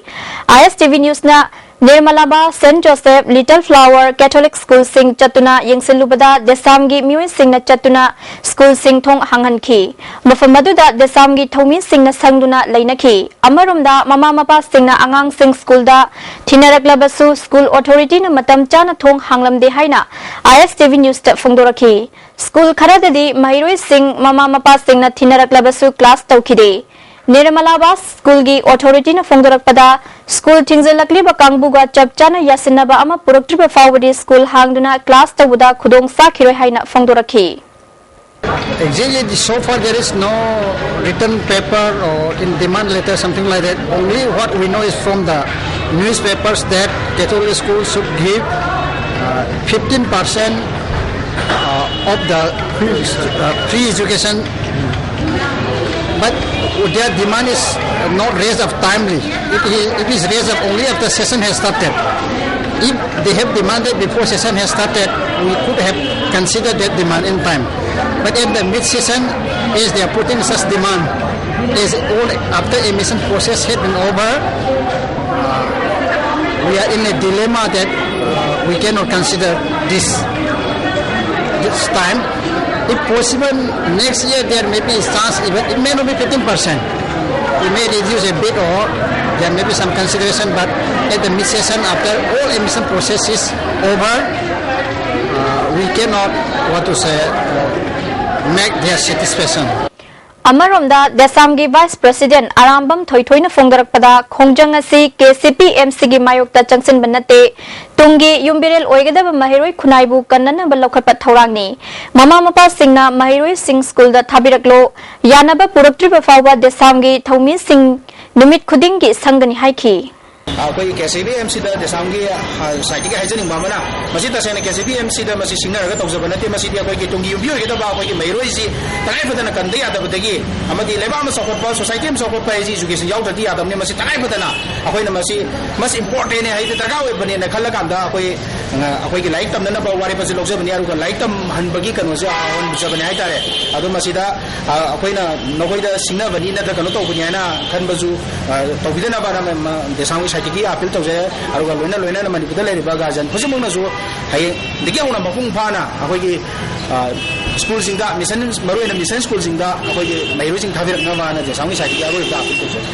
ꯑꯥꯏ ꯑꯦꯁ ꯇꯤ ꯚꯤ ꯅ꯭ꯌꯨꯁꯅ Nirmalaba, saint Joseph, little flower Catholic ꯁ꯭ꯀꯨꯜꯁꯤꯡ ꯆꯠꯇꯨꯅ ꯌꯦꯡꯁꯤꯜꯂꯨꯕꯗ ꯗꯦꯁꯥꯝꯒꯤ ꯃꯤꯑꯣꯏꯁꯤꯡꯅ ꯆꯠꯇꯨꯅ ꯁ꯭ꯀꯨꯜꯁꯤꯡ ꯊꯣꯡ ꯍꯥꯡꯍꯟꯈꯤ꯫ ꯃꯐꯝ ꯑꯗꯨꯗ ꯗꯦꯁꯥꯝꯒꯤ ꯊꯧꯃꯤꯁꯤꯡꯅ ꯁꯪꯗꯨꯅ ꯂꯩꯅꯈꯤ꯫ ꯑꯃꯔꯣꯝꯗ ꯃꯃꯥ ꯃꯄꯥꯁꯤꯡꯅ ꯑꯉꯥꯡꯁꯤꯡ ꯁ꯭ꯀꯨꯜꯗ ꯊꯤꯟꯅꯔꯛꯂꯕꯁꯨ ꯁ꯭ꯀꯨꯜ ꯑꯣꯊꯣꯔꯤꯇꯤꯅ ꯃꯇꯝ ꯆꯥꯅ ꯊꯣꯡ ꯍꯥꯡꯂꯝꯗꯦ ꯍꯥꯏꯅ ꯑꯥꯏ ꯑꯦꯁ ꯇꯤ ꯚꯤ ꯅ꯭ꯌꯨꯁꯇ ꯐꯣꯡꯗꯣꯔꯛꯈꯤ꯫ ꯁ꯭ꯀꯨꯜ ꯈꯔꯗꯗꯤ ꯃꯍꯩꯔꯣꯏꯁꯤꯡ ꯃꯃꯥ ꯃꯄꯥꯁꯤꯡꯅ ꯊꯤꯟꯅꯔꯛꯂꯕꯁꯨ ꯀ꯭ꯂꯥꯁ ꯇꯧꯈꯤꯗꯦ꯫ ꯅꯤꯔꯃꯂꯥꯕꯥ ꯁ꯭ꯀꯨꯜꯒꯤ ꯑꯣꯊꯣꯔꯤꯇꯤꯅ ꯐꯣꯡꯗꯣꯔꯛꯄꯗ, ꯁ꯭ꯀꯨꯜ ꯊꯤꯡꯖꯤꯜꯂꯛꯂꯤꯕ ꯀꯥꯡꯕꯨꯒ ꯆꯞ ꯆꯥꯅ ꯌꯥꯁꯤꯟꯅꯕ ꯑꯃ ꯄꯨꯔꯛꯇ꯭ꯔꯤꯕ ꯐꯥꯎꯕꯗꯤ ꯁ꯭ꯀꯨꯜ ꯍꯥꯡꯗꯨꯅ ꯀ꯭ꯂꯥꯁ ꯇꯧꯕꯗ ꯈꯨꯗꯣꯡ ꯆꯥꯈꯤꯔꯣꯏ ꯍꯥꯏꯅ ꯐꯣꯡꯗꯣꯔꯛꯈꯤ꯫ Exactly, so far there is no written paper or in demand letter, something like that. Only what we know is from the newspapers that Catholic school should give uh, fifteen percent uh, of the uh, free education, but their demand is not raised up timely. It is, it is raised up only after session has started. If they have demanded before session has started, we could have considered that demand in time. But at the mid-session, as they are putting such demand, as all after admission process had been over, uh, we are in a dilemma that uh, we cannot consider this this time. If possible, next year there may be a chance, even it may not be fifteen percent. It may reduce a bit or There may be some consideration, but at the mid-session, after all admission process is over, uh, we cannot, what to say, uh, make their satisfaction. ꯑꯃꯔꯣꯝꯗ, ꯗꯦꯁꯥꯝꯒꯤ Vice President Arambam ꯊꯣꯏꯊꯣꯏꯅ ꯐꯣꯡꯗꯣꯔꯛꯄꯗ, ꯈꯣꯡꯖꯪ ꯑꯁꯤ K C P M ꯁꯤꯒꯤ ꯃꯥꯌꯣꯛꯇ ꯆꯪꯁꯤꯟꯕ ꯅꯠꯇꯦ, ꯇꯨꯡꯒꯤ ꯌꯨꯝꯕꯤꯔꯦꯜ ꯑꯣꯏꯒꯗꯕ ꯃꯍꯩꯔꯣꯏ ꯈꯨꯟꯅꯥꯏꯕꯨ ꯀꯟꯅꯅꯕ ꯂꯧꯈꯠꯄ ꯊꯧꯔꯥꯡꯅꯤ꯫ ꯃꯃꯥ ꯃꯄꯥꯁꯤꯡꯅ ꯃꯍꯩꯔꯣꯏꯁꯤꯡ ꯁ꯭ꯀꯨꯜꯗ ꯊꯥꯕꯤꯔꯛꯂꯣ, ꯌꯥꯅꯕ ꯄꯨꯔꯛꯇ꯭ꯔꯤꯕ ꯐꯥꯎꯕ ꯗꯦꯁꯥꯝꯒꯤ ꯊꯧꯃꯤꯁꯤꯡ ꯅꯨꯃꯤꯠ ꯈꯨꯗꯤꯡꯒꯤ ꯁꯪꯒꯅꯤ ꯍꯥꯏꯈꯤ꯫ ꯑꯩꯈꯣꯏ ꯀꯦ ꯁꯤ ꯕꯤ ꯑꯦꯝ ꯁꯤꯗ ꯗꯦꯁꯥꯝꯒꯤ, ꯑ, ꯁꯥꯏꯠꯇꯒꯤ ꯍꯥꯏꯖꯅꯤꯡꯕ ꯑꯃꯅ, ꯃꯁꯤ ꯇꯁꯦꯡꯅ ꯀꯦ ꯁꯤ ꯕꯤ ꯑꯦꯝ ꯁꯤꯗ ꯃꯁꯤ ꯁꯤꯡꯅꯔꯒ ꯇꯧꯖꯕ ꯅꯠꯇꯦ꯫ ꯃꯁꯤꯗꯤ ꯑꯩꯈꯣꯏꯒꯤ ꯇꯨꯡꯒꯤ ꯌꯨꯝꯕꯤ ꯑꯣꯏꯒꯗꯕ ꯑꯩꯈꯣꯏꯒꯤ ꯃꯍꯩꯔꯣꯏꯁꯤ ꯇꯉꯥꯏ ꯐꯗꯅ ꯀꯟꯗ ꯌꯥꯗꯕꯗꯒꯤ, ꯑꯃꯗꯤ ꯂꯩꯕꯥꯛ ꯑꯃ ꯆꯥꯎꯈꯠꯄ, ꯁꯣꯁꯥꯏꯇꯤ ꯑꯃ ꯆꯥꯎꯈꯠꯄ ꯍꯥꯏꯁꯤ ꯏꯖꯨꯀꯦꯁꯟ ꯌꯥꯎꯗ꯭ꯔꯗꯤ ꯌꯥꯗꯕꯅꯤ꯫ ꯃꯁꯤ ꯇꯉꯥꯏ ꯐꯗꯅ ꯑꯩꯈꯣꯏꯅ ꯃꯁꯤ ꯃꯁ ꯏꯝꯄꯣꯔꯇꯦꯟꯅꯦ ꯍꯥꯏꯗꯤ ꯗꯔꯀꯥꯔ ꯑꯣꯏꯕꯅꯦꯅ ꯈꯜꯂꯀꯥꯟꯗ ꯑꯩꯈꯣꯏ, ꯑ, ꯑꯩꯈꯣꯏꯒꯤ ꯂꯥꯏꯔꯤꯛ ꯇꯝꯅꯅꯕ ꯋꯥꯔꯦꯞ ꯑꯁꯤ ꯂꯧꯖꯕꯅꯤ, ꯑꯗꯨꯒ ꯂꯥꯏꯔꯤꯛ ꯇꯝꯍꯟꯕꯒꯤ ꯀꯩꯅꯣꯁꯦ ꯍꯧꯍꯟꯖꯕꯅꯤ ꯍꯥꯏꯇꯥꯔꯦ꯫ ꯑꯗꯣ ꯃꯁꯤꯗ, ꯑ, ꯑꯩꯈꯣꯏꯅ ꯅꯈꯣꯏꯗ ꯁꯤꯡꯅꯕꯅꯤ ꯅꯠꯇ꯭ꯔꯒ ꯀꯩꯅꯣ ꯇꯧꯕꯅꯤ ꯍꯥꯏꯅ ꯈꯟꯕꯁꯨ, ꯑ, ꯇꯧꯕꯤꯗꯅꯕꯅ ꯃ-, ꯃ-, ꯗꯦꯁꯥꯝꯒꯤ ꯁꯥꯏꯠꯇꯒꯤ ꯑꯄꯤꯜ ꯇꯧꯖꯩ꯫ ꯑꯗꯨꯒ ꯂꯣꯏꯅ ꯂꯣꯏꯅꯅ ꯃꯅꯤꯄꯨꯔꯗ ꯂꯩꯔꯤꯕ ꯒꯥꯔꯖꯤꯌꯟ ꯈꯨꯗꯤꯡꯃꯛꯅꯁꯨ ꯍꯌꯦꯡꯗꯒꯤ ꯍꯧꯅ ꯃꯄꯨꯡ ꯐꯥꯅ ꯑꯩꯈꯣꯏꯒꯤ, ꯑ, ꯁ꯭ꯀꯨꯜꯁꯤꯡꯗ, ꯃꯤꯁꯟ, ꯃꯔꯨꯑꯣꯏꯅ ꯃꯤꯁꯟ ꯁ꯭ꯀꯨꯜꯁꯤꯡꯗ ꯑꯩꯈꯣꯏꯒꯤ ꯃꯍꯩꯔꯣꯏꯁꯤꯡ ꯊꯥꯕꯤꯔꯛꯅꯕꯅ ꯗꯦꯁꯥꯝꯒꯤ ꯁꯥꯏꯠꯇꯒꯤ ꯑꯔꯣꯏꯕꯗ ꯑꯄꯤꯜ ꯇꯧꯖꯩ꯫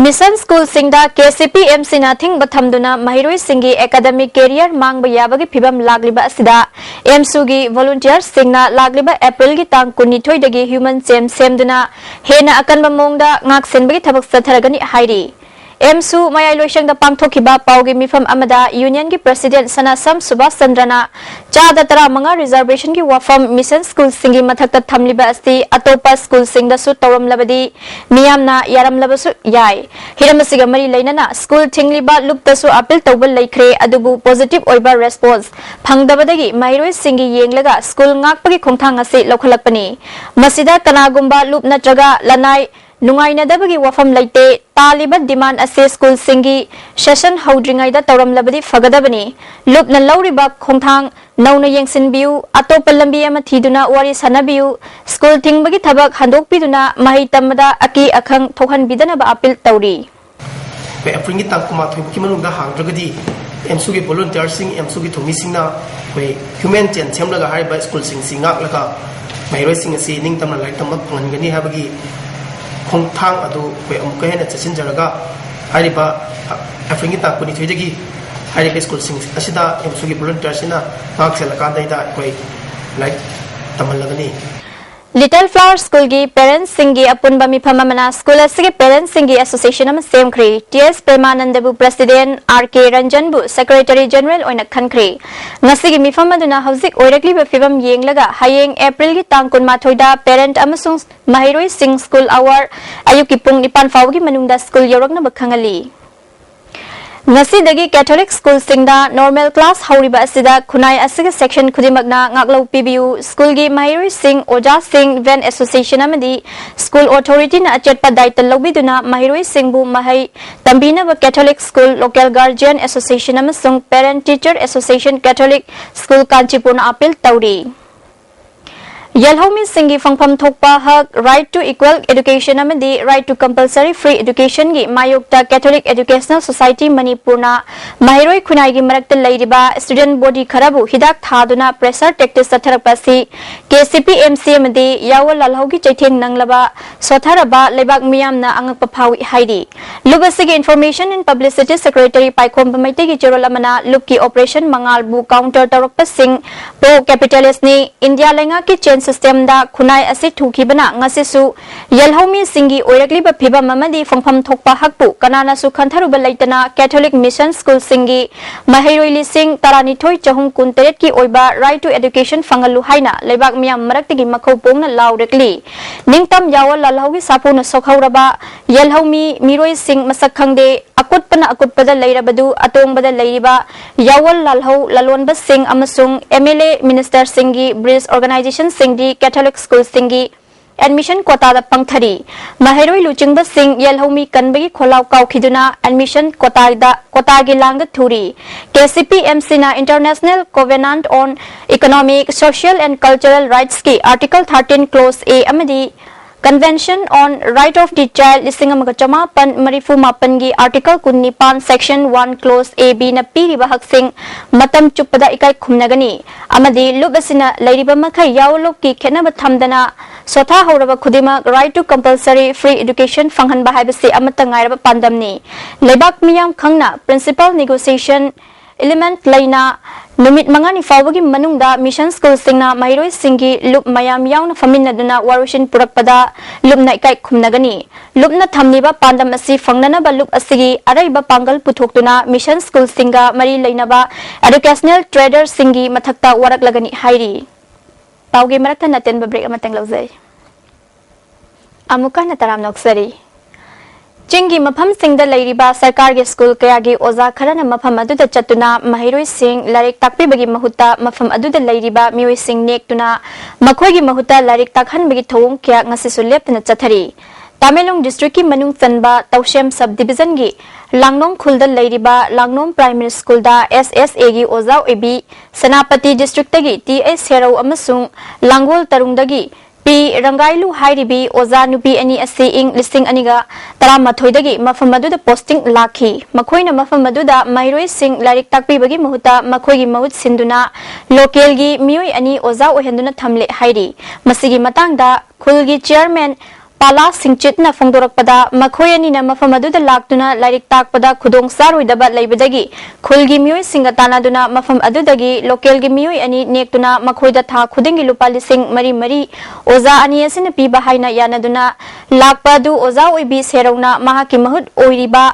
ꯃꯤꯁꯟ ꯁ꯭ꯀꯨꯜꯁꯤꯡꯗ ꯀꯦ ꯁꯤ ꯄꯤ ꯑꯦꯝ ꯁꯤꯅ ꯑꯊꯤꯡꯕ ꯊꯝꯗꯨꯅ ꯃꯍꯩꯔꯣꯏꯁꯤꯡꯒꯤ ꯑꯦꯀꯥꯗꯃꯤꯛ ꯀꯦꯔꯤꯌꯔ ꯃꯥꯡꯕ ꯌꯥꯕꯒꯤ ꯐꯤꯚꯝ ꯂꯥꯛꯂꯤꯕ ꯑꯁꯤꯗ, ꯑꯦꯝꯁꯨꯒꯤ ꯚꯣꯂꯨꯟꯇꯤꯌꯔꯁꯤꯡꯅ ꯂꯥꯛꯂꯤꯕ ꯑꯦꯄ꯭ꯔꯤꯜꯒꯤ ꯇꯥꯡ ꯀꯨꯟꯅꯤꯊꯣꯏꯗꯒꯤ ꯍ꯭ꯌꯨꯃꯦꯟ ꯆꯦꯝ ꯁꯦꯝꯗꯨꯅ ꯍꯦꯟꯅ ꯑꯀꯟꯕ ꯃꯑꯣꯡꯗ ꯉꯥꯛ ꯁꯦꯟꯕꯒꯤ ꯊꯕꯛ ꯆꯠꯊꯔꯒꯅꯤ ꯍꯥꯏꯔꯤ꯫ ꯑꯦꯝꯁꯨ ꯃꯌꯥꯏ ꯂꯣꯏꯁꯪꯗ ꯄꯥꯡꯊꯣꯛꯈꯤꯕ ꯄꯥꯎꯒꯤ ꯃꯤꯐꯝ ꯑꯃꯗ ꯌꯨꯅꯤꯌꯟꯒꯤ ꯄ꯭ꯔꯁꯤꯗꯦꯟ ꯁꯅꯥꯁꯝ ꯁꯨꯕꯥꯁ ꯆꯟꯗ꯭ꯔꯅ ꯆꯥꯗ ꯇꯔꯥꯃꯉꯥ ꯔꯤꯖꯔꯕꯦꯁꯟꯒꯤ ꯋꯥꯐꯝ ꯃꯤꯁꯟ ꯁ꯭ꯀꯨꯜꯁꯤꯡꯒꯤ ꯃꯊꯛꯇ ꯊꯝꯂꯤꯕ ꯑꯁꯤ ꯑꯇꯣꯞꯄ ꯁ꯭ꯀꯨꯜꯁꯤꯡꯗꯁꯨ ꯇꯧꯔꯝꯂꯕꯗꯤ ꯃꯤꯌꯥꯝꯅ ꯌꯥꯔꯝꯂꯕꯁꯨ ꯌꯥꯏ꯫ ꯍꯤꯔꯝ ꯑꯁꯤꯒ ꯃꯔꯤ ꯂꯩꯅꯅ ꯁ꯭ꯀꯨꯜ ꯊꯤꯡꯂꯤꯕ ꯂꯨꯞꯇꯁꯨ ꯑꯄꯤꯜ ꯇꯧꯕ ꯂꯩꯈ꯭ꯔꯦ, ꯑꯗꯨꯕꯨ ꯄꯣꯖꯤꯇꯤꯚ ꯑꯣꯏꯕ ꯔꯦꯁꯄꯣꯟꯁ ꯐꯪꯗꯕꯗꯒꯤ ꯃꯍꯩꯔꯣꯏꯁꯤꯡꯒꯤ ꯌꯦꯡꯂꯒ ꯁ꯭ꯀꯨꯜ ꯉꯥꯛꯄꯒꯤ ꯈꯣꯡꯊꯥꯡ ꯑꯁꯤ ꯂꯧꯈꯠꯂꯛꯄꯅꯤ꯫ ꯃꯁꯤꯗ ꯀꯅꯥꯒꯨꯝꯕ ꯂꯨꯞ ꯅꯠꯇ꯭ꯔꯒ ꯂꯅꯥꯏ ꯅꯨꯡꯉꯥꯏꯅꯗꯕꯒꯤ ꯋꯥꯐꯝ ꯂꯩꯇꯦ꯫ ꯇꯥꯜꯂꯤꯕ ꯗꯤꯃꯥꯟ ꯑꯁꯤ ꯁ꯭ꯀꯨꯜꯁꯤꯡꯒꯤ ꯁꯦꯁꯟ ꯍꯧꯗ꯭ꯔꯤꯉꯩꯗ ꯇꯧꯔꯝꯂꯕꯗꯤ ꯐꯒꯗꯕꯅꯤ꯫ ꯂꯨꯞꯅ ꯂꯧꯔꯤꯕ ꯈꯣꯡꯊꯥꯡ ꯅꯧꯅ ꯌꯦꯡꯁꯤꯟꯕꯤꯌꯨ, ꯑꯇꯣꯞꯄ ꯂꯝꯕꯤ ꯑꯃ ꯊꯤꯗꯨꯅ ꯋꯥꯔꯤ ꯁꯥꯅꯕꯤꯌꯨ꯫ ꯁ꯭ꯀꯨꯜ ꯊꯤꯡꯕꯒꯤ ꯊꯕꯛ ꯍꯟꯗꯣꯛꯄꯤꯗꯨꯅ ꯃꯍꯩ ꯇꯝꯕꯗ ꯑꯀꯤ ꯑꯈꯪ ꯊꯣꯛꯍꯟꯕꯤꯗꯅꯕ ꯑꯄꯤꯜ ꯇꯧꯔꯤ꯫ ꯑꯩꯈꯣꯏ ꯑꯦꯄ꯭ꯔꯤꯜꯒꯤ ꯇꯥꯡ ꯀꯨꯟꯃꯥꯊꯣꯏ ꯐꯥꯎꯒꯤ ꯃꯅꯨꯡꯗ ꯍꯥꯡꯗ꯭ꯔꯒꯗꯤ ꯑꯦꯝꯁꯨꯒꯤ ꯚꯣꯂꯨꯟꯇꯤꯌꯔꯁꯤꯡ, ꯑꯦꯝꯁꯨꯒꯤ ꯊꯧꯃꯤꯁꯤꯡꯅ ꯑꯩꯈꯣꯏ ꯍ꯭ꯌꯨꯃꯦꯟ ꯆꯦꯟ ꯁꯦꯝꯂꯒ ꯍꯥꯏꯔꯤꯕ ꯁ꯭ꯀꯨꯜꯁꯤꯡꯁꯤ ꯉꯥꯛꯂꯒ ꯃꯍꯩꯔꯣꯏꯁꯤꯡ ꯑꯁꯤ ꯅꯤꯡꯇꯝꯅ ꯂꯥꯏꯔꯤꯛ ꯇꯝꯕ ꯐꯪꯍꯟꯒꯅꯤ ꯍꯥꯏꯕꯒꯤ ꯈꯣꯡꯊꯥꯡ ꯑꯗꯨ ꯑꯩꯈꯣꯏ ꯑꯃꯨꯛꯀ ꯍꯦꯟꯅ ꯆꯦꯠꯁꯤꯟꯖꯔꯒ ꯍꯥꯏꯔꯤꯕ ꯑꯦꯄ꯭ꯔꯤꯜꯒꯤ ꯇꯥꯡ ꯀꯨꯟꯅꯤꯊꯣꯏꯗꯒꯤ ꯍꯥꯏꯔꯤꯕ ꯁ꯭ꯀꯨꯜꯁꯤꯡ ꯑꯁꯤꯗ ꯑꯦꯝꯁꯨꯒꯤ ꯚꯣꯂꯨꯟꯇꯤꯌꯔꯁꯤꯅ ꯉꯥꯛ ꯁꯦꯜꯂꯀꯥꯟꯗ ꯂꯥꯏꯔꯤꯛ ꯇꯝꯍꯜꯂꯒꯅꯤ꯫ Little Flower Schoolꯒꯤ parentꯁꯤꯡꯒꯤ ꯑꯄꯨꯟꯕ ꯃꯤꯐꯝ ꯑꯃꯅ ꯁ꯭ꯀꯨꯜ ꯑꯁꯤꯒꯤ parentꯁꯤꯡꯒꯤ association ꯑꯃ ꯁꯦꯝꯈ꯭ꯔꯤ꯫ ꯇꯤ ꯑꯦꯁ ꯄ꯭ꯔꯦꯃꯥꯅꯟꯗꯕꯨ president, ꯑꯥꯔ ꯀꯦ ꯔꯟꯖꯟꯕꯨ secretary general ꯑꯣꯏꯅ ꯈꯟꯈ꯭ꯔꯤ꯫ ꯉꯁꯤꯒꯤ ꯃꯤꯐꯝ ꯑꯗꯨꯅ ꯍꯧꯖꯤꯛ ꯑꯣꯏꯔꯛꯂꯤꯕ ꯐꯤꯕꯝ ꯌꯦꯡꯂꯒ ꯍꯌꯦꯡ ꯑꯦꯄ꯭ꯔꯤꯜꯒꯤ ꯇꯥꯡ ꯀꯨꯟꯃꯥꯊꯣꯏꯗ parent ꯑꯃꯁꯨꯡ ꯃꯍꯩꯔꯣꯏꯁꯤꯡ school hour ꯑꯌꯨꯛꯀꯤ ꯄꯨꯡ ꯅꯤꯄꯥꯟ ꯐꯥꯎꯕꯒꯤ ꯃꯅꯨꯡꯗ ꯁ꯭ꯀꯨꯜ ꯌꯧꯔꯛꯅꯕ ꯈꯪꯍꯜꯂꯤ꯫ ꯉꯁꯤꯗꯒꯤ Catholic ꯁ꯭ꯀꯨꯜꯁꯤꯡꯗ normal class ꯍꯧꯔꯤꯕ ꯑꯁꯤꯗ ꯈꯨꯟꯅꯥꯏ ꯑꯁꯤꯒꯤ section ꯈꯨꯗꯤꯡꯃꯛꯅ ꯉꯥꯛꯂꯧ ꯄꯤꯕꯤꯌꯨ꯫ ꯁ꯭ꯀꯨꯜꯒꯤ ꯃꯍꯩꯔꯣꯏꯁꯤꯡ, ꯑꯣꯖꯥꯁꯤꯡ, van association ꯑꯃꯗꯤ school authorityꯅ ꯑꯆꯦꯠꯄ ꯗꯥꯏꯇ ꯂꯧꯕꯤꯗꯨꯅ ꯃꯍꯩꯔꯣꯏꯁꯤꯡꯕꯨ ꯃꯍꯩ ꯇꯝꯕꯤꯅꯕ Catholic School Local Guardian Association ꯑꯃꯁꯨꯡ Parent Teacher Association Catholic School ꯀꯥꯟꯆꯤꯄꯨꯔꯅ appeal ꯇꯧꯔꯤ꯫ ꯌꯦꯜꯍꯧꯃꯤꯁꯤꯡꯒꯤ ꯐꯪꯐꯝ ꯊꯣꯛꯄ ꯍꯛ, right to equal education ꯑꯃꯗꯤ right to compulsory free educationꯒꯤ ꯃꯥꯌꯣꯛꯇ Catholic Educational Society ꯃꯅꯤꯄꯨꯔꯅ ꯃꯍꯩꯔꯣꯏ ꯈꯨꯟꯅꯥꯏꯒꯤ ꯃꯔꯛꯇ ꯂꯩꯔꯤꯕ student body ꯈꯔꯕꯨ ꯍꯤꯗꯥꯛ ꯊꯥꯗꯨꯅ pressure tactics ꯆꯠꯊꯔꯛꯄ ꯑꯁꯤ K C P M C ꯑꯃꯗꯤ ꯌꯥꯋꯣꯜ ꯂꯥꯜꯍꯧꯒꯤ ꯆꯩꯊꯦꯡ ꯅꯪꯂꯕ ꯁꯣꯠꯊꯔꯕ ꯂꯩꯕꯥꯛ ꯃꯤꯌꯥꯝꯅ ꯑꯉꯛꯄ ꯐꯥꯎꯏ ꯍꯥꯏꯔꯤ꯫ ꯂꯨꯞ ꯑꯁꯤꯒꯤ Information and Publicity Secretary ꯄꯥꯏꯈꯣꯝꯕ ꯃꯩꯇꯩꯒꯤ ꯆꯦꯔꯣꯜ ꯑꯃꯅ ꯂꯨꯞꯀꯤ operation ꯃꯉꯥꯜꯕꯨ counter ꯇꯧꯔꯛꯄꯁꯤꯡ pro capitalistꯅꯤ꯫ ꯏꯟꯗꯤꯌꯥ ꯂꯩꯉꯥꯛꯀꯤ ꯆꯦꯟ systemꯗ ꯈꯨꯟꯅꯥꯏ ꯑꯁꯤ ꯊꯨꯈꯤꯕꯅ ꯉꯁꯤꯁꯨ ꯌꯦꯜꯍꯧꯃꯤꯁꯤꯡꯒꯤ ꯑꯣꯏꯔꯛꯂꯤꯕ ꯐꯤꯕꯝ ꯑꯃꯗꯤ ꯐꯪꯐꯝ ꯊꯣꯛꯄ ꯍꯛꯄꯨ ꯀꯅꯥꯅꯁꯨ ꯈꯟꯊꯔꯨꯕ ꯂꯩꯇꯅ Catholic Mission Schoolꯁꯤꯡꯒꯤ ꯃꯍꯩꯔꯣꯏ ꯂꯤꯁꯤꯡ ꯇꯔꯥꯅꯤꯊꯣꯏ ꯆꯍꯨꯝ ꯀꯨꯟꯇꯔꯦꯠꯀꯤ ꯑꯣꯏꯕ right to education ꯐꯪꯍꯜꯂꯨ ꯍꯥꯏꯅ ꯂꯩꯕꯥꯛ ꯃꯤꯌꯥꯝ ꯃꯔꯛꯇꯒꯤ ꯃꯈꯧ ꯄꯣꯡꯅ ꯂꯥꯎꯔꯛꯂꯤ꯫ ꯅꯤꯡꯇꯝ ꯌꯥꯋꯣꯜ ꯂꯥꯜꯍꯧꯒꯤ ꯁꯥꯐꯨꯅ ꯁꯣꯛꯍꯧꯔꯕ ꯌꯦꯜꯍꯧꯃꯤ ꯃꯤꯔꯣꯏꯁꯤꯡ ꯃꯁꯛ ꯈꯪꯗꯦ, ꯑꯀꯨꯠꯄꯅ ꯑꯀꯨꯠꯄꯗ ꯂꯩꯔꯕꯗꯨ ꯑꯇꯣꯡꯕꯗ ꯂꯩꯔꯤꯕ ꯌꯥꯋꯣꯜ ꯂꯥꯜꯍꯧ ꯂꯂꯣꯟꯕꯁꯤꯡ ꯑꯃꯁꯨꯡ ꯑꯦꯝ ꯑꯦꯜ ꯑꯦ ministerꯁꯤꯡꯒꯤ bridge organizationꯁꯤꯡꯗꯤ Catholic schoolꯁꯤꯡꯒꯤ admission quotaꯗ ꯄꯪꯊꯔꯤ꯫ ꯃꯍꯩꯔꯣꯏ ꯂꯨꯆꯤꯡꯕꯁꯤꯡ ꯌꯦꯜꯍꯧꯃꯤ ꯀꯟꯕꯒꯤ ꯈꯣꯜꯂꯥꯎ ꯀꯥꯎꯈꯤꯗꯨꯅ admission quotaꯗ, quotaꯒꯤ ꯂꯥꯡꯗ ꯊꯨꯔꯤ꯫ K C P M ꯁꯤꯅ International Covenant on Economic, Social and Cultural Rightsꯀꯤ Article thirteen Clause A ꯑꯃꯗꯤ Convention on Right of the Child ꯂꯤꯁꯤꯡ ꯑꯃꯒ ꯆꯃꯥꯄꯟ ꯃꯔꯤꯐꯨ ꯃꯥꯄꯟꯒꯤ Article ꯀꯨꯟꯅꯤꯄꯥꯟ Section one Clause A Bꯅ ꯄꯤꯔꯤꯕ ꯍꯛꯁꯤꯡ ꯃꯇꯝ ꯆꯨꯞꯄꯗ ꯏꯀꯥꯏ ꯈꯨꯝꯅꯒꯅꯤ ꯑꯃꯗꯤ ꯂꯨꯞ ꯑꯁꯤꯅ ꯂꯩꯔꯤꯕ ꯃꯈꯩ ꯌꯥꯑꯣ ꯂꯨꯞꯀꯤ ꯈꯦꯠꯅꯕ ꯊꯝꯗꯅ ꯁꯣꯊꯥꯍꯧꯔꯕ ꯈꯨꯗꯤꯡꯃꯛ Right to Compulsory Free Education ꯐꯪꯍꯟꯕ ꯍꯥꯏꯕꯁꯤ ꯑꯃꯠꯇ ꯉꯥꯏꯔꯕ ꯄꯥꯟꯗꯝꯅꯤ꯫ ꯂꯩꯕꯥꯛ ꯃꯤꯌꯥꯝ ꯈꯪꯅ Principal Negotiation Element ꯂꯩꯅ ꯅꯨꯃꯤꯠ ꯃꯉꯥꯅꯤ ꯐꯥꯎꯕꯒꯤ ꯃꯅꯨꯡꯗ ꯃꯤꯁꯟ ꯁ꯭ꯀꯨꯜꯁꯤꯡꯅ ꯃꯍꯩꯔꯣꯏꯁꯤꯡꯒꯤ ꯂꯨꯞ ꯃꯌꯥꯝ ꯌꯥꯎꯅ ꯐꯝꯃꯤꯟꯅꯗꯨꯅ ꯋꯥꯔꯣꯏꯁꯤꯟ ꯄꯨꯔꯛꯄꯗ ꯂꯨꯞꯅ ꯏꯀꯥꯏ ꯈꯨꯝꯅꯒꯅꯤ꯫ ꯂꯨꯞꯅ ꯊꯝꯂꯤꯕ ꯄꯥꯟꯗꯝ ꯑꯁꯤ ꯐꯪꯅꯅꯕ ꯂꯨꯞ ꯑꯁꯤꯒꯤ ꯑꯔꯩꯕ ꯄꯥꯡꯒꯜ ꯄꯨꯊꯣꯛꯇꯨꯅ ꯃꯤꯁꯟ ꯁ꯭ꯀꯨꯜꯁꯤꯡꯒ ꯃꯔꯤ ꯂꯩꯅꯕ educational traderꯁꯤꯡꯒꯤ ꯃꯊꯛꯇ ꯋꯥꯔꯛꯂꯒꯅꯤ ꯍꯥꯏꯔꯤ꯫ ꯄꯥꯎꯒꯤ ꯃꯔꯛꯇ ꯑꯇꯦꯟꯕ break ꯑꯃꯇꯪ ꯂꯧꯖꯩ꯫ ꯑꯃꯨꯛꯀ ꯍꯟꯅ ꯇꯔꯥꯝꯅ ꯑꯣꯛꯆꯔꯤ꯫ ꯆꯤꯡꯒꯤ ꯃꯐꯝꯁꯤꯡꯗ ꯂꯩꯔꯤꯕ ꯁꯔꯀꯥꯔꯒꯤ ꯁ꯭ꯀꯨꯜ ꯀꯌꯥꯒꯤ ꯑꯣꯖꯥ ꯈꯔꯅ ꯃꯐꯝ ꯑꯗꯨꯗ ꯆꯠꯇꯨꯅ ꯃꯍꯩꯔꯣꯏꯁꯤꯡ ꯂꯥꯏꯔꯤꯛ ꯇꯥꯛꯄꯤꯕꯒꯤ ꯃꯍꯨꯠꯇ ꯃꯐꯝ ꯑꯗꯨꯗ ꯂꯩꯔꯤꯕ ꯃꯤꯑꯣꯏꯁꯤꯡ ꯅꯦꯛꯇꯨꯅ ꯃꯈꯣꯏꯒꯤ ꯃꯍꯨꯠꯇ ꯂꯥꯏꯔꯤꯛ ꯇꯥꯛꯍꯟꯕꯒꯤ ꯊꯧꯑꯣꯡ ꯀꯌꯥ ꯉꯁꯤꯁꯨ ꯂꯦꯞꯇꯅ ꯆꯠꯊꯔꯤ꯫ ꯇꯃꯦꯡꯂꯣꯡ districtꯀꯤ ꯃꯅꯨꯡ ꯆꯟꯕ ꯇꯧꯁꯦꯝ sub divisionꯒꯤ ꯂꯥꯡꯅꯣꯡ ꯈꯨꯜꯗ ꯂꯩꯔꯤꯕ ꯂꯥꯡꯅꯣꯡ primary schoolꯗ S S Aꯒꯤ ꯑꯣꯖꯥ ꯑꯣꯏꯕꯤ, ꯁꯦꯅꯥꯄꯇꯤ districtꯇꯒꯤ T S ꯁꯦꯔꯧ ꯑꯃꯁꯨꯡ ꯂꯥꯡꯒꯣꯜ ꯇꯔꯨꯡꯗꯒꯤ ꯄꯤ ꯔꯪꯒꯥꯏꯂꯨ ꯍꯥꯏꯔꯤꯕꯤ ꯑꯣꯖꯥ ꯅꯨꯄꯤ ꯑꯅꯤ ꯑꯁꯤ ꯏꯪ ꯂꯤꯁꯤꯡ ꯑꯅꯤꯒ ꯇꯔꯥꯃꯥꯊꯣꯏꯗꯒꯤ ꯃꯐꯝ ꯑꯗꯨꯗ posting ꯂꯥꯛꯈꯤ꯫ ꯃꯈꯣꯏꯅ ꯃꯐꯝ ꯑꯗꯨꯗ ꯃꯍꯩꯔꯣꯏꯁꯤꯡ ꯂꯥꯏꯔꯤꯛ ꯇꯥꯛꯄꯤꯕꯒꯤ ꯃꯍꯨꯠꯇ ꯃꯈꯣꯏꯒꯤ ꯃꯍꯨꯠ ꯁꯤꯟꯗꯨꯅ localꯒꯤ ꯃꯤꯑꯣꯏ ꯑꯅꯤ ꯑꯣꯖꯥ ꯑꯣꯏꯍꯟꯗꯨꯅ ꯊꯝꯂꯦ ꯍꯥꯏꯔꯤ꯫ ꯃꯁꯤꯒꯤ ꯃꯇꯥꯡꯗ ꯈꯨꯜꯒꯤ chairman ꯄꯥꯂꯥ ꯁꯤꯡꯆꯤꯠꯅ ꯐꯣꯡꯗꯣꯔꯛꯄꯗ, ꯃꯈꯣꯏ ꯑꯅꯤꯅ ꯃꯐꯝ ꯑꯗꯨꯗ ꯂꯥꯛꯇꯨꯅ ꯂꯥꯏꯔꯤꯛ ꯇꯥꯛꯄꯗ ꯈꯨꯗꯣꯡ ꯆꯥꯔꯣꯏꯗꯕ ꯂꯩꯕꯗꯒꯤ ꯈꯨꯜꯒꯤ ꯃꯤꯑꯣꯏꯁꯤꯡꯒ ꯇꯥꯟꯅꯗꯨꯅ ꯃꯐꯝ ꯑꯗꯨꯗꯒꯤ localꯒꯤ ꯃꯤꯑꯣꯏ ꯑꯅꯤ ꯅꯦꯛꯇꯨꯅ ꯃꯈꯣꯏꯗ ꯊꯥ ꯈꯨꯗꯤꯡꯒꯤ ꯂꯨꯄꯥ ꯂꯤꯁꯤꯡ ꯃꯔꯤ ꯃꯔꯤ ꯑꯣꯖꯥ ꯑꯅꯤ ꯑꯁꯤꯅ ꯄꯤꯕ ꯍꯥꯏꯅ ꯌꯥꯅꯗꯨꯅ ꯂꯥꯛꯄ ꯑꯗꯨ ꯑꯣꯖꯥ ꯑꯣꯏꯕꯤ ꯁꯦꯔꯧꯅ ꯃꯍꯥꯛꯀꯤ ꯃꯍꯨꯠ ꯑꯣꯏꯔꯤꯕ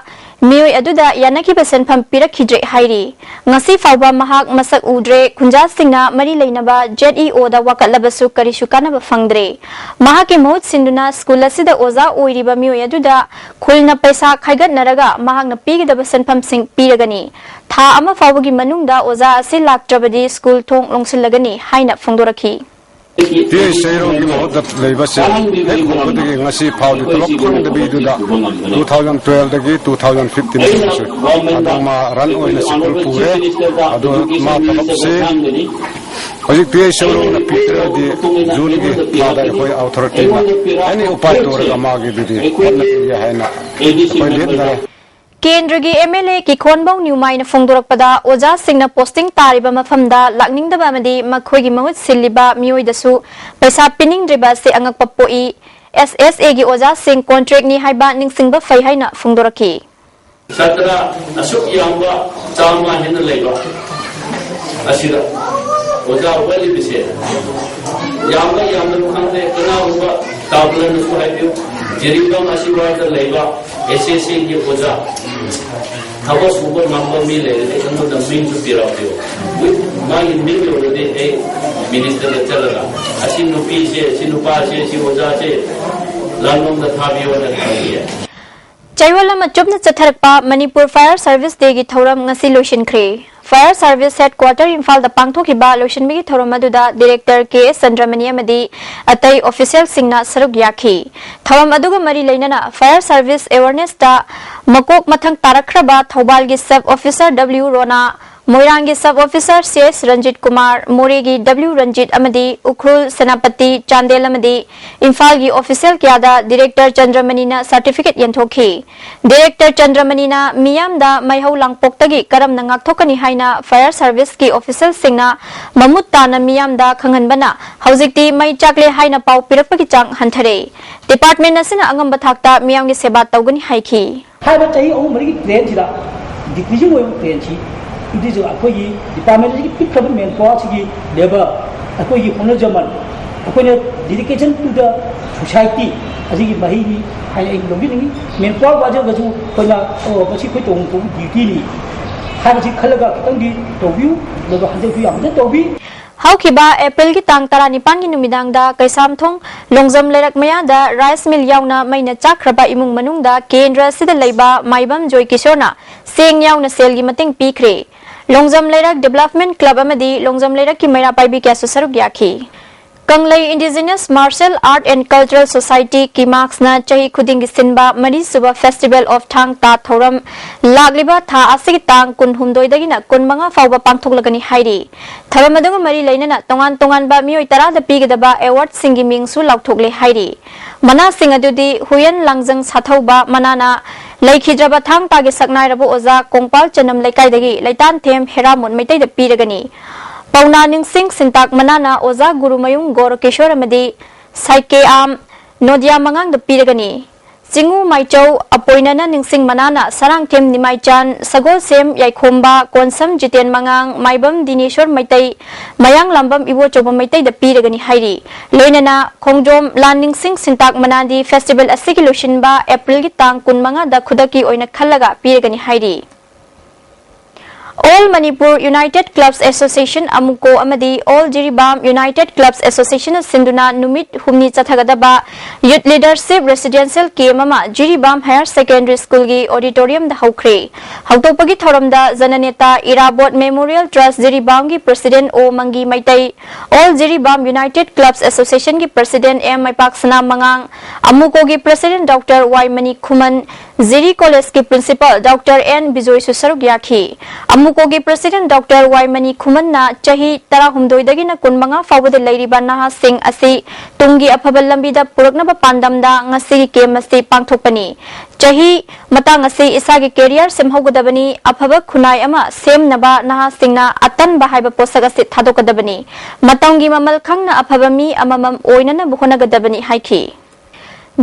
ꯃꯤꯑꯣꯏ ꯑꯗꯨꯗ ꯌꯥꯅꯈꯤꯕ ꯁꯦꯟꯐꯝ ꯄꯤꯔꯛꯈꯤꯗ꯭ꯔꯦ ꯍꯥꯏꯔꯤ꯫ ꯉꯁꯤ ꯐꯥꯎꯕ ꯃꯍꯥꯛ ꯃꯁꯛ ꯎꯗ꯭ꯔꯦ꯫ ꯈꯨꯟꯖꯥꯁꯤꯡꯅ ꯃꯔꯤ ꯂꯩꯅꯕ Z E Oꯗ ꯋꯥꯀꯠꯂꯕꯁꯨ ꯀꯔꯤꯁꯨ ꯀꯥꯟꯅꯕ ꯐꯪꯗ꯭ꯔꯦ꯫ ꯃꯍꯥꯛꯀꯤ ꯃꯍꯨꯠ ꯁꯤꯟꯗꯨꯅ ꯁ꯭ꯀꯨꯜ ꯑꯁꯤꯗ ꯑꯣꯖꯥ ꯑꯣꯏꯔꯤꯕ ꯃꯤꯑꯣꯏ ꯑꯗꯨꯗ ꯈꯨꯜꯅ ꯄꯩꯁꯥ ꯈꯥꯏꯒꯠꯅꯔꯒ ꯃꯍꯥꯛꯅ ꯄꯤꯒꯗꯕ ꯁꯦꯟꯐꯝꯁꯤꯡ ꯄꯤꯔꯒꯅꯤ꯫ ꯊꯥ ꯑꯃ ꯐꯥꯎꯕꯒꯤ ꯃꯅꯨꯡꯗ ꯑꯣꯖꯥ ꯑꯁꯤ ꯂꯥꯛꯇ꯭ꯔꯕꯗꯤ ꯁ꯭ꯀꯨꯜ ꯊꯣꯡ ꯂꯣꯟꯁꯤꯜꯂꯒꯅꯤ ꯍꯥꯏꯅ ꯐꯣꯡꯗꯣꯔꯛꯈꯤ꯫ ꯇꯤ ꯑꯩꯆ ꯁꯩꯔꯣꯡꯒꯤ ꯃꯍꯨꯠꯇ ꯂꯩꯕꯁꯦ ꯍꯦꯛ ꯍꯧꯕꯗꯒꯤ ꯉꯁꯤ ꯐꯥꯎꯗꯤ ꯊꯕꯛ ꯐꯪꯗꯕꯤꯗꯨꯗ two thousand twelveꯗꯒꯤ two thousand fifteenꯗꯒꯤꯁꯨ ꯑꯗꯨꯝ ꯃꯥ run ꯑꯣꯏꯅ ꯁ꯭ꯀꯨꯜ ꯄꯨꯔꯦ꯫ ꯑꯗꯣ ꯃꯥ ꯊꯕꯛꯁꯦ ꯍꯧꯖꯤꯛ ꯄꯤ ꯑꯩꯆ ꯁꯧꯔꯧꯅ ꯄꯤꯗ꯭ꯔꯗꯤ ꯖꯨꯟꯒꯤ ꯊꯥꯗ ꯑꯩꯈꯣꯏ ꯑꯣꯊꯣꯔꯤꯇꯤꯅ ꯑꯦꯅꯤ ꯎꯄꯥꯏ ꯇꯧꯔꯒ ꯃꯥꯒꯤꯗꯨꯗꯤ ꯍꯣꯠꯅꯕꯤꯒꯦ ꯍꯥꯏꯅ ꯑꯩꯈꯣꯏ ꯂꯦꯞꯅꯔꯦ꯫ ꯀꯦꯟꯗ꯭ꯔꯒꯤ ꯑꯦꯝ ꯑꯦꯜ ꯑꯦ ꯀꯤꯈꯣꯟꯕꯧ ꯅ꯭ꯌꯨꯃꯥꯏꯅ ꯐꯣꯡꯗꯣꯔꯛꯄꯗ, ꯑꯣꯖꯥꯁꯤꯡꯅ ꯄꯣꯁꯇꯤꯡ ꯇꯥꯔꯤꯕ ꯃꯐꯝꯗ ꯂꯥꯛꯅꯤꯡꯗꯕ ꯑꯃꯗꯤ ꯃꯈꯣꯏꯒꯤ ꯃꯍꯨꯠ ꯁꯤꯜꯂꯤꯕ ꯃꯤꯑꯣꯏꯗꯁꯨ ꯄꯩꯁꯥ ꯄꯤꯅꯤꯡꯗ꯭ꯔꯤꯕ ꯑꯁꯤ ꯑꯉꯛꯄ ꯄꯣꯛꯏ꯫ ꯑꯦꯁ ꯑꯦꯁ ꯑꯦꯒꯤ ꯑꯣꯖꯥꯁꯤꯡ ꯀꯣꯟꯇ꯭ꯔꯦꯛꯅꯤ ꯍꯥꯏꯕ ꯅꯤꯡꯁꯤꯡꯕ ꯐꯩ ꯍꯥꯏꯅ ꯐꯣꯡꯗꯣꯔꯛꯈꯤ꯫ ꯁꯥꯇ꯭ꯔ ꯑꯁꯨꯛ ꯌꯥꯝꯕ ꯆꯥꯝꯃ ꯍꯦꯟꯅ ꯂꯩꯕ ꯑꯁꯤꯗ ꯑꯣꯖꯥ ꯋꯥꯠꯂꯤꯕꯁꯦ ꯌꯥꯝꯕ ꯌꯥꯝꯗꯕ ꯈꯪꯗꯦ꯫ ꯀꯅꯥꯒꯨꯝꯕ ꯇꯥꯕꯂꯅꯁꯨ ꯍꯥꯏꯕꯤꯌꯨ, ꯖꯤꯔꯤꯕꯥꯝ ꯑꯁꯤ ꯋꯥꯏꯗ ꯂꯩꯕ ꯑꯦꯁ ꯑꯦꯁ ꯑꯦꯒꯤ ꯑꯣꯖꯥ ꯊꯕꯛ ꯁꯨꯕ ꯉꯝꯕ ꯃꯤ ꯂꯩꯔꯗꯤ ꯑꯩꯉꯣꯟꯗ ꯃꯤꯡꯁꯨ ꯄꯤꯔꯛꯄꯤꯌꯨ꯫ ꯃꯥꯒꯤ ꯃꯤꯡ ꯌꯧꯔꯗꯤ ꯑꯩ ꯃꯤꯅꯤꯁꯇꯔꯗ ꯆꯠꯂꯒ ꯑꯁꯤ ꯅꯨꯄꯤꯁꯦ, ꯑꯁꯤ ꯅꯨꯄꯥꯁꯦ, ꯑꯁꯤ ꯑꯣꯖꯥꯁꯦ ꯂꯥꯟꯂꯣꯝꯗ ꯊꯥꯕꯤꯌꯣꯅ ꯍꯥꯏꯕꯤꯌꯦ꯫ ꯆꯌꯣꯜ ꯑꯃ ꯆꯨꯞꯅ ꯆꯠꯊꯔꯛꯄ ꯃꯅꯤꯄꯨꯔ ꯐꯥꯌꯔ ꯁꯥꯔꯚꯤꯁ ꯗꯦꯒꯤ ꯊꯧꯔꯝ ꯉꯁꯤ ꯂꯣꯏꯁꯤꯟꯈ꯭ꯔꯦ꯫ ꯐꯥꯌꯔ ꯁꯥꯔꯚꯤꯁ ꯍꯦꯗꯀ꯭ꯋꯥꯇꯔ ꯏꯝꯐꯥꯜꯗ ꯄꯥꯡꯊꯣꯛꯈꯤꯕ ꯂꯣꯏꯁꯤꯟꯕꯒꯤ ꯊꯧꯔꯝ ꯑꯗꯨꯗ ꯗꯤꯔꯦꯛꯇꯔ ꯀꯦ ꯑꯦꯁ ꯆꯟꯗ꯭ꯔꯃꯅꯤ ꯑꯃꯗꯤ ꯑꯇꯩ ꯑꯣꯐꯤꯁꯤꯌꯦꯜꯁꯤꯡꯅ ꯁꯔꯨꯛ ꯌꯥꯈꯤ꯫ ꯊꯧꯔꯝ ꯑꯗꯨꯒ ꯃꯔꯤ ꯂꯩꯅꯅ ꯐꯥꯌꯔ ꯁꯥꯔꯚꯤꯁ ꯑꯦꯋꯥꯔꯅꯦꯁꯇ ꯃꯀꯣꯛ ꯃꯊꯪ ꯇꯥꯔꯛꯈ꯭ꯔꯕ ꯊꯧꯕꯥꯜꯒꯤ ꯁꯕ ꯑꯣꯐꯤꯁꯥꯔ ꯗꯕ꯭ꯂꯤꯎ ꯔꯣꯅꯥ, ꯃꯣꯏꯔꯥꯡꯒꯤ sub officer C S Ranjit Kumar, ꯃꯣꯔꯦꯒꯤ ꯗꯕ꯭ꯂꯤꯎ ꯔꯟꯖꯤꯠ ꯑꯃꯗꯤ ꯎꯈ꯭ꯔꯨꯜ, ꯁꯦꯅꯥꯄꯇꯤ, ꯆꯥꯟꯗꯦꯜ ꯑꯃꯗꯤ ꯏꯝꯐꯥꯜꯒꯤ ꯑꯣꯐꯤꯁꯤꯌꯦꯜ ꯀꯌꯥꯗ ꯗꯤꯔꯦꯛꯇꯔ ꯆꯟꯗ꯭ꯔꯃꯅꯤꯅ ꯁꯥꯔꯇꯤꯐꯤꯀꯦꯠ ꯌꯦꯟꯊꯣꯛꯈꯤ꯫ ꯗꯤꯔꯦꯛꯇꯔ ꯆꯟꯗ꯭ꯔꯃꯅꯤꯅ ꯃꯤꯌꯥꯝꯗ ꯃꯩꯍꯧ ꯂꯥꯡꯄꯣꯛꯇꯒꯤ ꯀꯔꯝꯅ ꯉꯥꯛꯊꯣꯛꯀꯅꯤ ꯍꯥꯏꯅ ꯐꯥꯌꯔ ꯁꯥꯔꯚꯤꯁꯀꯤ ꯑꯣꯐꯤꯁꯤꯌꯦꯜꯁꯤꯡꯅ ꯃꯃꯨꯠ ꯇꯥꯅ ꯃꯤꯌꯥꯝꯗ ꯈꯪꯍꯟꯕꯅ ꯍꯧꯖꯤꯛꯇꯤ ꯃꯩ ꯆꯥꯛꯂꯦ ꯍꯥꯏꯅ ꯄꯥꯎ ꯄꯤꯔꯛꯄꯒꯤ ꯆꯥꯡ ꯍꯟꯊꯔꯦ꯫ ꯗꯤꯄꯥꯔꯠꯃꯦꯟ ꯑꯁꯤꯅ ꯑꯉꯝꯕ ꯊꯥꯛꯇ ꯃꯤꯌꯥꯝꯒꯤ ꯁꯦꯕꯥ ꯇꯧꯒꯅꯤ ꯍꯥꯏꯈꯤ꯫ ꯍꯥꯏꯔꯤꯕ ꯆꯍꯤ ꯑꯍꯨꯝ ꯃꯔꯤꯒꯤ ꯄ꯭ꯂꯦꯟꯁꯤꯗ ꯗꯤꯀ꯭ꯔꯤꯖꯤꯡ ꯑꯣꯏꯕ ꯄ꯭ꯂꯦꯟꯁꯤ, ꯑꯗꯨꯁꯨ ꯑꯩꯈꯣꯏꯒꯤ ꯗꯤꯄꯥꯔꯠꯃꯦꯟ ꯑꯁꯤꯒꯤ ꯄꯤꯛꯈ꯭ꯔꯕ ꯃꯦꯟ ꯄꯥꯋꯔꯁꯤꯒꯤ ꯂꯦꯕꯔ, ꯑꯩꯈꯣꯏꯒꯤ ꯍꯣꯠꯅꯖꯃꯟ, ꯑꯩꯈꯣꯏꯅ dedication to the society ꯑꯁꯤꯒꯤ ꯃꯍꯩꯅꯤ ꯍꯥꯏꯅ ꯑꯩ ꯂꯧꯖꯅꯤꯡꯏ꯫ ꯃꯦꯟ ꯄꯥꯋꯔ ꯋꯥꯖꯔꯒꯁꯨ ꯑꯩꯈꯣꯏꯅ, ꯑꯣ, ꯃꯁꯤ ꯑꯩꯈꯣꯏ ꯇꯧꯐꯝ ꯊꯣꯛꯄ ꯗ꯭ꯌꯨꯇꯤꯅꯤ ꯍꯥꯏꯕꯁꯤ ꯈꯜꯂꯒ ꯈꯤꯇꯪꯗꯤ ꯇꯧꯕꯤꯌꯨ꯫ ꯑꯗꯨꯒ ꯍꯟꯗꯛꯁꯨ ꯌꯥꯝ ꯐꯖꯅ ꯇꯧꯕꯤ꯫ ꯍꯧꯈꯤꯕ ꯑꯦꯄ꯭ꯔꯤꯜꯒꯤ ꯇꯥꯡ ꯇꯔꯥꯅꯤꯄꯥꯟꯒꯤ ꯅꯨꯃꯤꯗꯥꯡꯗ ꯀꯩꯁꯥꯝꯊꯣꯡ ꯂꯣꯡꯖꯝ ꯂꯩꯔꯛ ꯃꯌꯥꯗ ꯔꯥꯏꯁ ꯃꯤꯜ ꯌꯥꯎꯅ ꯃꯩꯅ ꯆꯥꯛꯈ꯭ꯔꯕ ꯏꯃꯨꯡ ꯃꯅꯨꯡꯗ ꯀꯦꯟꯗ꯭ꯔ ꯑꯁꯤꯗ ꯂꯩꯕ ꯃꯥꯏꯕꯝ ꯖꯣꯏ ꯀꯤꯁꯣꯔꯅ ꯆꯦꯡ ꯌꯥꯎꯅ ꯁꯦꯜꯒꯤ ꯃꯇꯦꯡ ꯄꯤꯈ꯭ꯔꯦ꯫ ꯂꯣꯡꯖꯝ ꯂꯩꯔꯛ ꯗꯤꯕꯦꯂꯞꯃꯦꯟ ꯀ꯭ꯂꯕ ꯑꯃꯗꯤ ꯂꯣꯡꯖꯝ ꯂꯩꯔꯛꯀꯤ ꯃꯩꯔꯥ ꯄꯥꯏꯕꯤ ꯀꯌꯥꯁꯨ ꯁꯔꯨꯛ ꯌꯥꯈꯤ꯫ ꯀꯪꯂꯩ Indigenous Martial Art and Cultural Society, ꯀꯤꯃꯥꯛꯁꯅ ꯆꯍꯤ ꯈꯨꯗꯤꯡꯒꯤ ꯁꯤꯟꯕ ꯃꯔꯤꯁꯨꯕ Festival of ꯊꯥꯡ ꯇꯥ ꯊꯧꯔꯝ ꯂꯥꯛꯂꯤꯕ ꯊꯥ ꯑꯁꯤꯒꯤ ꯇꯥꯡ ꯀꯨꯟꯍꯨꯝꯗꯣꯏꯗꯒꯤꯅ ꯀꯨꯟꯃꯉꯥ ꯐꯥꯎꯕ ꯄꯥꯡꯊꯣꯛꯂꯒꯅꯤ ꯍꯥꯏꯔꯤ꯫ ꯊꯧꯔꯝ ꯑꯗꯨꯒ ꯃꯔꯤ ꯂꯩꯅꯅ ꯇꯣꯉꯥꯟ ꯇꯣꯉꯥꯟꯕ ꯃꯤꯑꯣꯏ ꯇꯔꯥꯗ ꯄꯤꯒꯗꯕ awardꯁꯤꯡꯒꯤ ꯃꯤꯡꯁꯨ ꯂꯥꯎꯊꯣꯛꯂꯦ ꯍꯥꯏꯔꯤ꯫ ꯃꯅꯥꯁꯤꯡ ꯑꯗꯨꯗꯤ ꯍꯨꯌꯦꯟ ꯂꯥꯡꯖꯪ ꯁꯥꯊꯧꯕ ꯃꯅꯥꯅ ꯂꯩꯈꯤꯗ꯭ꯔꯕ ꯊꯥꯡ ꯇꯥꯒꯤ ꯁꯛꯅꯥꯏꯔꯕ ꯑꯣꯖꯥ ꯀꯣꯡꯄꯥꯜ ꯆꯅꯝ ꯂꯩꯀꯥꯏꯗꯒꯤ ꯂꯩꯇꯥꯟꯊꯦꯝ ꯍꯦꯔꯥꯃꯣꯠ ꯃꯩꯇꯩꯗ ꯄꯤꯔꯒꯅꯤ꯫ ꯄꯧꯅꯥ ꯅꯤꯡꯁꯤꯡ ꯁꯤꯟꯇꯥꯛ ꯃꯅꯥꯅ ꯑꯣꯖꯥ ꯒꯨꯔꯨꯃꯌꯨꯝ ꯒꯣꯔꯀꯤꯁꯣꯔ ꯑꯃꯗꯤ ꯁꯥꯏꯀꯦꯑꯥꯝ ꯅꯣꯗꯤꯌꯥ ꯃꯉꯥꯡꯗ ꯄꯤꯔꯒꯅꯤ꯫ ꯆꯤꯡꯉꯨ ꯃꯥꯏꯆꯧ ꯑꯄꯣꯏꯅꯅ ꯅꯤꯡꯁꯤꯡ ꯃꯅꯥꯅ ꯁꯔꯥꯡꯊꯦꯝ ꯅꯤꯃꯥꯏꯆꯥꯟ, ꯁꯒꯣꯜꯁꯦꯝ ꯌꯥꯏꯈꯣꯝꯕ, ꯀꯣꯟꯁꯝ ꯖꯤꯇꯦꯟ ꯃꯉꯥꯡ, ꯃꯥꯏꯕꯝ ꯗꯤꯅꯦꯁꯣꯔ ꯃꯩꯇꯩ, ꯃꯌꯥꯡꯂꯥꯝꯕꯝ ꯏꯕꯣꯆꯧꯕ ꯃꯩꯇꯩꯗ ꯄꯤꯔꯒꯅꯤ ꯍꯥꯏꯔꯤ꯫ ꯂꯣꯏꯅꯅ ꯈꯣꯡꯖꯣꯝ ꯂꯥꯟ ꯅꯤꯡꯁꯤꯡ ꯁꯤꯟꯇꯥꯛ ꯃꯅꯥꯗꯤ festival ꯑꯁꯤꯒꯤ ꯂꯣꯏꯁꯤꯟꯕ Aprilꯒꯤ ꯇꯥꯡ ꯀꯨꯟꯃꯉꯥꯗ ꯈꯨꯗꯛꯀꯤ ꯑꯣꯏꯅ ꯈꯜꯂꯒ ꯄꯤꯔꯒꯅꯤ ꯍꯥꯏꯔꯤ꯫ All Manipur United Clubs Association, ꯑꯃꯨꯀꯣ, ꯑꯃꯗꯤ All ꯖꯤꯔꯤꯕꯥꯝ United Clubs Associationꯅ ꯁꯤꯟꯗꯨꯅ ꯅꯨꯃꯤꯠ ꯍꯨꯝꯅꯤ ꯆꯠꯊꯒꯗꯕ Youth Leadership Residential Camp ꯑꯃ ꯖꯤꯔꯤꯕꯥꯝ Higher Secondary Schoolꯒꯤ auditoriumꯗ ꯍꯧꯈ꯭ꯔꯦ꯫ ꯍꯧꯗꯣꯛꯄꯒꯤ ꯊꯧꯔꯝꯗ ꯖꯅꯅꯦꯇꯥ ꯏꯔꯥꯕꯣꯠ Memorial Trust ꯖꯤꯔꯤꯕꯥꯝꯒꯤ President O Mangi Meitei, All Jiribam United Clubs Associationꯒꯤ President ꯑꯦꯝ ꯃꯩꯄꯥꯛꯁꯅꯥ ꯃꯉꯥꯡ, ꯑꯃꯨꯀꯣꯒꯤ President Doctor Y Mani Khuman, Jiri Collegeꯀꯤ Principal Doctor ꯑꯦꯟ ꯕꯤꯖꯣꯏꯁꯨ ꯁꯔꯨꯛ ꯌꯥꯈꯤ꯫ ꯑꯃꯨꯀꯣꯒꯤ President Doctor ꯋꯥꯏ ꯃꯅꯤ ꯈꯨꯃꯟꯅ ꯆꯍꯤ ꯇꯔꯥꯍꯨꯝꯗꯣꯏꯗꯒꯤꯅ ꯀꯨꯟꯃꯉꯥ ꯐꯥꯎꯕꯗ ꯂꯩꯔꯤꯕ ꯅꯍꯥꯁꯤꯡ ꯑꯁꯤ ꯇꯨꯡꯒꯤ ꯑꯐꯕ ꯂꯝꯕꯤꯗ ꯄꯨꯔꯛꯅꯕ ꯄꯥꯟꯗꯝꯗ ꯉꯁꯤꯒꯤ camp ꯑꯁꯤ ꯄꯥꯡꯊꯣꯛꯄꯅꯤ꯫ ꯆꯍꯤ ꯃꯇꯥꯡ ꯑꯁꯤ ꯏꯁꯥꯒꯤ career ꯁꯦꯝꯍꯧꯒꯗꯕꯅꯤ, ꯑꯐꯕ ꯈꯨꯟꯅꯥꯏ ꯑꯃ ꯁꯦꯝꯅꯕ ꯅꯍꯥꯁꯤꯡꯅ ꯑꯇꯟꯕ ꯍꯥꯏꯕ ꯄꯣꯠꯁꯛ ꯑꯁꯤ ꯊꯥꯗꯣꯛꯀꯗꯕꯅꯤ꯫ ꯃꯇꯝꯒꯤ ꯃꯃꯜ ꯈꯪꯅ ꯑꯐꯕ ꯃꯤ ꯑꯃꯃꯝ ꯑꯣꯏꯅꯅꯕ ꯍꯣꯠꯅꯒꯗꯕꯅꯤ ꯍꯥꯏꯈꯤ꯫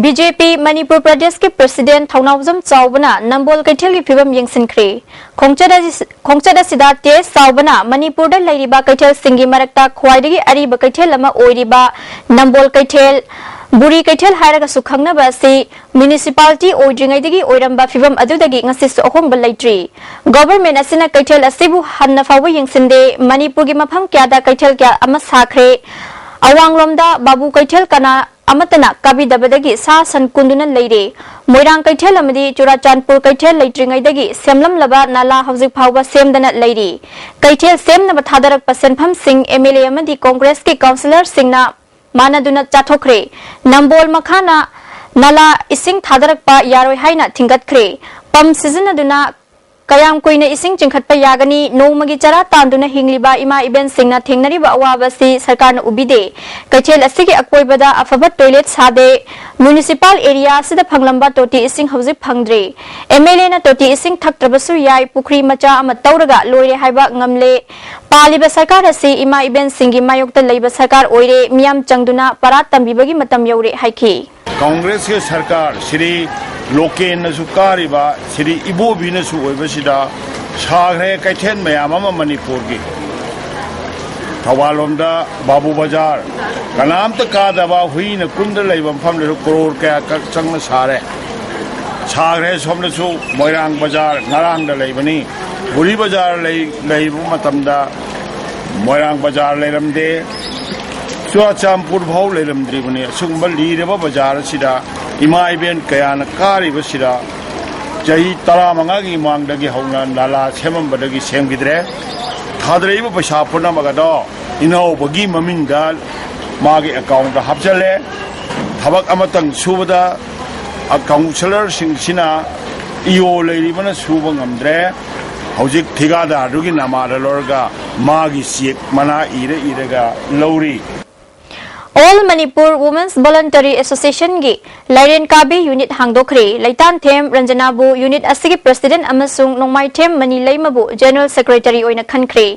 ꯕꯤ ꯖꯦ ꯄꯤ ꯃꯅꯤꯄꯨꯔ ꯄ꯭ꯔꯗꯦꯁꯀꯤ President ꯊꯧꯅꯥꯎꯖꯝ ꯆꯥꯎꯕꯅ ꯅꯝꯕꯣꯜ ꯀꯩꯊꯦꯜꯒꯤ ꯐꯤꯕꯝ ꯌꯦꯡꯁꯤꯟꯈ꯭ꯔꯦ꯫ ꯈꯣꯡꯆꯠ ꯑꯁꯤ-, ꯈꯣꯡꯆꯠ ꯑꯁꯤꯗ ꯇꯦꯖ ꯆꯥꯎꯕꯅ ꯃꯅꯤꯄꯨꯔꯗ ꯂꯩꯔꯤꯕ ꯀꯩꯊꯦꯜꯁꯤꯡꯒꯤ ꯃꯔꯛꯇ ꯈ꯭ꯋꯥꯏꯗꯒꯤ ꯑꯔꯤꯕ ꯀꯩꯊꯦꯜ ꯑꯃ ꯑꯣꯏꯔꯤꯕ ꯅꯝꯕꯣꯜ ꯀꯩꯊꯦꯜ, ꯕꯨꯔꯤ ꯀꯩꯊꯦꯜ ꯍꯥꯏꯔꯒꯁꯨ ꯈꯪꯅꯕ ꯑꯁꯤ municipality ꯑꯣꯏꯗ꯭ꯔꯤꯉꯩꯗꯒꯤ ꯑꯣꯏꯔꯝꯕ ꯐꯤꯕꯝ ꯑꯗꯨꯗꯒꯤ ꯉꯁꯤꯁꯨ ꯑꯍꯣꯡꯕ ꯂꯩꯇ꯭ꯔꯤ꯫ Government ꯑꯁꯤꯅ ꯀꯩꯊꯦꯜ ꯑꯁꯤꯕꯨ ꯍꯟꯅ ꯐꯥꯎꯕ ꯌꯦꯡꯁꯤꯟꯗꯦ꯫ ꯃꯅꯤꯄꯨꯔꯒꯤ ꯃꯐꯝ ꯀꯌꯥꯗ ꯀꯩꯊꯦꯜ ꯀꯌꯥ ꯑꯃ ꯁꯥꯈ꯭ꯔꯦ꯫ ꯑꯋꯥꯡꯂꯣꯝꯗ ꯕꯥꯕꯨ ꯀꯩꯊꯦꯜ ꯀꯅꯥ ꯑꯃꯠꯇꯅ ꯀꯥꯕꯤꯗꯕꯗꯒꯤ ꯁꯥ ꯁꯟ ꯀꯨꯟꯗꯨꯅ ꯂꯩꯔꯦ꯫ ꯃꯣꯏꯔꯥꯡ ꯀꯩꯊꯦꯜ ꯑꯃꯗꯤ ꯆꯨꯔꯥꯆꯥꯟꯄꯨꯔ ꯀꯩꯊꯦꯜ ꯂꯩꯇ꯭ꯔꯤꯉꯩꯗꯒꯤ ꯁꯦꯝꯂꯝꯂꯕ ꯅꯥꯂꯥ ꯍꯧꯖꯤꯛ ꯐꯥꯎꯕ ꯁꯦꯝꯗꯅ ꯂꯩꯔꯤ꯫ ꯀꯩꯊꯦꯜ ꯁꯦꯝꯅꯕ ꯊꯥꯗꯔꯛꯄ ꯁꯦꯟꯐꯝꯁꯤꯡ ꯑꯦꯝ ꯑꯦꯜ ꯑꯦ ꯑꯃꯗꯤ ꯀꯣꯡꯒ꯭ꯔꯦꯁꯀꯤ ꯀꯥꯎꯟꯁꯤꯂꯔꯁꯤꯡꯅ ꯃꯥꯟꯅꯗꯨꯅ ꯆꯥꯊꯣꯛꯈ꯭ꯔꯦ꯫ ꯅꯝꯕꯣꯜ ꯃꯈꯥꯅ ꯅꯥꯂꯥ ꯏꯁꯤꯡ ꯊꯥꯗꯔꯛꯄ ꯌꯥꯔꯣꯏ ꯍꯥꯏꯅ ꯊꯤꯡꯒꯠꯈ꯭ꯔꯦ꯫ ꯄꯝ ꯁꯤꯖꯤꯟꯅꯗꯨꯅ ꯀꯌꯥꯝ ꯀꯨꯏꯅ ꯏꯁꯤꯡ ꯆꯤꯡꯈꯠꯄ ꯌꯥꯒꯅꯤ? ꯅꯣꯡꯃꯒꯤ ꯆꯔꯥ ꯇꯥꯟꯗꯨꯅ ꯍꯤꯡꯂꯤꯕ ꯏꯃꯥ ꯏꯕꯦꯟꯁꯤꯡꯅ ꯊꯦꯡꯅꯔꯤꯕ ꯑꯋꯥꯕ ꯑꯁꯤ ꯁꯔꯀꯥꯔꯅ ꯎꯕꯤꯗꯦ꯫ ꯀꯩꯊꯦꯜ ꯑꯁꯤꯒꯤ ꯑꯀꯣꯏꯕꯗ ꯑꯐꯕ ꯇꯣꯏꯂꯦꯠ ꯁꯥꯗꯦ꯫ ꯃ꯭ꯌꯨꯅꯤꯁꯤꯄꯥꯜ ꯑꯦꯔꯤꯌꯥ ꯑꯁꯤꯗ ꯐꯪꯂꯝꯕ ꯇꯣꯇꯤ ꯏꯁꯤꯡ ꯍꯧꯖꯤꯛ ꯐꯪꯗ꯭ꯔꯦ꯫ ꯑꯦꯝ ꯑꯦꯜ ꯑꯦꯅ ꯇꯣꯇꯤ ꯏꯁꯤꯡ ꯊꯛꯇ꯭ꯔꯕꯁꯨ ꯌꯥꯏ, ꯄꯨꯈ꯭ꯔꯤ ꯃꯆꯥ ꯑꯃ ꯇꯧꯔꯒ ꯂꯣꯏꯔꯦ ꯍꯥꯏꯕ ꯉꯝꯂꯦ꯫ ꯄꯥꯜꯂꯤꯕ ꯁꯔꯀꯥꯔ ꯑꯁꯤ ꯏꯃꯥ ꯏꯕꯦꯟꯁꯤꯡꯒꯤ ꯃꯥꯌꯣꯛꯇ ꯂꯩꯕ ꯁꯔꯀꯥꯔ ꯑꯣꯏꯔꯦ, ꯃꯤꯌꯥꯝ ꯆꯪꯗꯨꯅ ꯄꯔꯥ ꯇꯝꯕꯤꯕꯒꯤ ꯃꯇꯝ ꯌꯧꯔꯦ ꯍꯥꯏꯈꯤ꯫ ꯀꯣꯡꯒ꯭ꯔꯦꯁꯀꯤ ꯁꯔꯀꯥꯔ ꯁ꯭ꯔꯤ ꯂꯣꯀꯦꯟꯅꯁꯨ ꯀꯥꯔꯤꯕ, ꯁ꯭ꯔꯤ ꯏꯕꯣꯕꯤꯅꯁꯨ ꯑꯣꯏꯕꯁꯤꯗ ꯁꯥꯈ꯭ꯔꯦ ꯀꯩꯊꯦꯜ ꯃꯌꯥꯝ ꯑꯃ ꯃꯅꯤꯄꯨꯔꯒꯤ꯫ ꯊꯧꯕꯥꯜ ꯂꯣꯝꯗ ꯕꯥꯕꯨ ꯕꯖꯥꯔ, ꯀꯅꯥꯝꯇ ꯀꯥꯗꯕ, ꯍꯨꯏꯅ ꯀꯨꯟꯗ ꯂꯩꯕ ꯃꯐꯝꯗꯨꯁꯨ ꯀ꯭ꯔꯣꯔ ꯀꯌꯥ ꯀꯛ ꯆꯪꯅ ꯁꯥꯔꯦ꯫ ꯁꯥꯈ꯭ꯔꯦ꯫ ꯁꯣꯝꯗꯁꯨ ꯃꯣꯏꯔꯥꯡ ꯕꯖꯥꯔ ꯉꯔꯥꯡꯗ ꯂꯩꯕꯅꯤ꯫ ꯕꯣꯔꯤ ꯕꯖꯥꯔ ꯂꯩ-, ꯂꯩꯕ ꯃꯇꯝꯗ ꯃꯣꯏꯔꯥꯡ ꯕꯖꯥꯔ ꯂꯩꯔꯝꯗꯦ, ꯆꯨꯔꯥꯆꯥꯟꯄꯨꯔ ꯐꯥꯎ ꯂꯩꯔꯝꯗ꯭ꯔꯤꯕꯅꯤ꯫ ꯑꯁꯤꯒꯨꯝꯕ ꯂꯤꯔꯕ ꯕꯖꯥꯔ ꯑꯁꯤꯗ ꯏꯃꯥ ꯏꯕꯦꯟ ꯀꯌꯥꯅ ꯀꯥꯔꯤꯕꯁꯤꯗ ꯆꯍꯤ ꯇꯔꯥꯃꯉꯥꯒꯤ ꯃꯃꯥꯡꯗꯒꯤ ꯍꯧꯅ ꯅꯥꯂꯥ ꯁꯦꯝꯃꯝꯕꯗꯒꯤ ꯁꯦꯝꯈꯤꯗ꯭ꯔꯦ꯫ ꯊꯥꯗꯔꯛꯏꯕ ꯄꯩꯁꯥ ꯄꯨꯝꯅꯃꯛ ꯑꯗꯣ ꯏꯅꯥꯎꯕꯒꯤ ꯃꯃꯤꯡꯗ ꯃꯥꯒꯤ ꯑꯦꯀꯥꯎꯟꯗ ꯍꯥꯞꯆꯜꯂꯦ꯫ ꯊꯕꯛ ꯑꯃꯇꯪ ꯁꯨꯕꯗ, ꯑ, ꯀꯥꯎꯟꯁꯤꯂꯔꯁꯤꯡꯁꯤꯅ ꯏ ꯑꯣ ꯂꯩꯔꯤꯕꯅ ꯁꯨꯕ ꯉꯝꯗ꯭ꯔꯦ꯫ ꯍꯧꯖꯤꯛ ꯊꯤꯀꯥꯗꯥꯔꯗꯨꯒꯤ ꯅꯃꯥꯗ ꯂꯧꯔꯒ ꯃꯥꯒꯤ ꯆꯦꯛ ꯃꯅꯥ ꯏꯔ ꯏꯔꯒ ꯂꯧꯔꯤ꯫ All Manipur Women's Voluntary Associationꯒꯤ ꯂꯥꯏꯔꯦꯟ ꯀꯥꯕꯤ ꯌꯨꯅꯤꯠ ꯍꯥꯡꯗꯣꯛꯈ꯭ꯔꯦ꯫ ꯂꯩꯇꯥꯟꯊꯦꯝ ꯔꯟꯖꯅꯥꯕꯨ ꯌꯨꯅꯤꯠ ꯑꯁꯤꯒꯤ ꯄ꯭ꯔꯁꯤꯗꯦꯟꯠ ꯑꯃꯁꯨꯡ ꯅꯣꯡꯃꯥꯏꯊꯦꯝ ꯃꯅꯤ ꯂꯩꯃꯕꯨ ꯖꯦꯅꯔꯦꯜ ꯁꯦꯀ꯭ꯔꯦꯇꯔꯤ ꯑꯣꯏꯅ ꯈꯟꯈ꯭ꯔꯦ꯫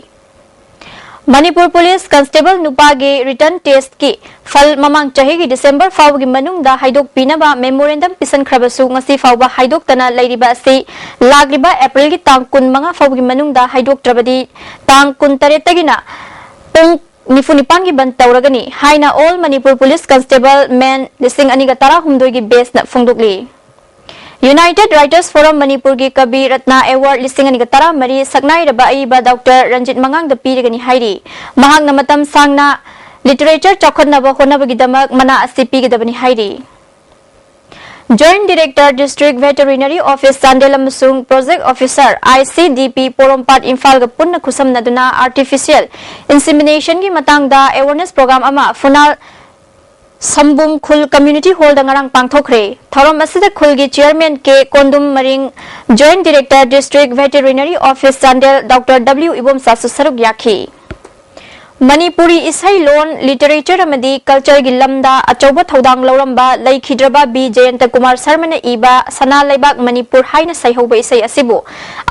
ꯃꯅꯤꯄꯨꯔ ꯄꯨꯂꯤꯁ ꯀꯟꯁꯇꯦꯕꯜ ꯅꯨꯄꯥꯒꯤ ꯔꯤꯇꯟ ꯇꯦꯁꯠꯀꯤ ꯐꯜ ꯃꯃꯥꯡ ꯆꯍꯤꯒꯤ ꯗꯤꯁꯦꯝꯕꯔ ꯐꯥꯎꯕꯒꯤ ꯃꯅꯨꯡꯗ ꯍꯥꯏꯗꯣꯛꯄꯤꯅꯕ ꯃꯦꯃꯣꯔꯦꯟꯗꯝ ꯄꯤꯁꯟꯈ꯭ꯔꯕꯁꯨ ꯉꯁꯤ ꯐꯥꯎꯕ ꯍꯥꯏꯗꯣꯛꯇꯅ ꯂꯩꯔꯤꯕ ꯑꯁꯤ ꯂꯥꯛꯂꯤꯕ ꯑꯦꯄ꯭ꯔꯤꯜꯒꯤ ꯇꯥꯡ ꯀꯨꯟꯃꯉꯥ ꯐꯥꯎꯕꯒꯤ ꯃꯅꯨꯡꯗ ꯍꯥꯏꯗꯣꯛꯇ꯭ꯔꯕꯗꯤ ꯇꯥꯡ ꯀꯨꯟꯇꯔꯦꯠꯇꯒꯤꯅ ꯄꯨꯡ ꯅꯤꯐꯨ ꯅꯤꯄꯥꯟꯒꯤ ꯕꯟ ꯇꯧꯔꯒꯅꯤ ꯍꯥꯏꯅ All Manipur Police Constable Men ꯂꯤꯁꯤꯡ ꯑꯅꯤꯒ ꯇꯔꯥꯍꯨꯝꯗꯣꯏꯒꯤ ꯕꯦꯆꯅ ꯐꯣꯡꯗꯣꯛꯂꯤ꯫ United Writers Forum ꯃꯅꯤꯄꯨꯔꯒꯤ ꯀꯕꯤ ꯔꯠꯅ ꯑꯦꯋꯥꯔꯗ ꯂꯤꯁꯤꯡ ꯑꯅꯤꯒ ꯇꯔꯥꯃꯔꯤ ꯁꯛꯅꯥꯏꯔꯕ ꯑꯏꯕ ꯗꯣꯛꯇꯔ ꯔꯟꯖꯤꯠ ꯃꯉꯥꯡꯗ ꯄꯤꯔꯒꯅꯤ ꯍꯥꯏꯔꯤ꯫ ꯃꯍꯥꯛꯅ ꯃꯇꯝ ꯁꯥꯡꯅ ꯂꯤꯇꯔꯦꯆꯔ ꯆꯥꯎꯈꯠꯅꯕ ꯍꯣꯠꯅꯕꯒꯤꯗꯃꯛ ꯃꯅꯥ ꯑꯁꯤ ꯄꯤꯒꯗꯕꯅꯤ ꯍꯥꯏꯔꯤ꯫ Joint Director District Veterinary Office Chandel ꯑꯃꯁꯨꯡ Project Officer ICDP ꯄꯣꯔꯣꯝꯄꯥꯠ ꯏꯝꯐꯥꯜꯒ ꯄꯨꯟꯅ ꯈꯨꯠꯁꯝꯅꯗꯨꯅ artificial inseminationꯒꯤ ꯃꯇꯥꯡꯗ awareness program ꯑꯃ ꯐꯨꯅꯥꯜ ꯁꯝꯕꯨꯝ ꯈꯨꯜ community hallꯗ ꯉꯔꯥꯡ ꯄꯥꯡꯊꯣꯛꯈ꯭ꯔꯦ꯫ ꯊꯧꯔꯝ ꯑꯁꯤꯗ ꯈꯨꯜꯒꯤ chairman K Kondum Maring, Joint Director District Veterinary Office Chandel doctor W ꯏꯕꯣꯝꯆꯥꯁꯨ ꯁꯔꯨꯛ ꯌꯥꯈꯤ꯫ ꯃꯅꯤꯄꯨꯔꯤ ꯏꯁꯩ ꯂꯣꯟ, ꯂꯤꯇꯔꯦꯆꯔ ꯑꯃꯗꯤ ꯀꯜꯆꯔꯒꯤ ꯂꯝꯗ ꯑꯆꯧꯕ ꯊꯧꯗꯥꯡ ꯂꯧꯔꯝꯕ ꯂꯩꯈꯤꯗ꯭ꯔꯕ ꯕꯤ ꯖꯌꯟꯇ ꯀꯨꯃꯥꯔ ꯁꯔꯃꯅ ꯏꯕ ꯁꯅꯥ ꯂꯩꯕꯥꯛ ꯃꯅꯤꯄꯨꯔ ꯍꯥꯏꯅ ꯁꯩꯍꯧꯕ ꯏꯁꯩ ꯑꯁꯤꯕꯨ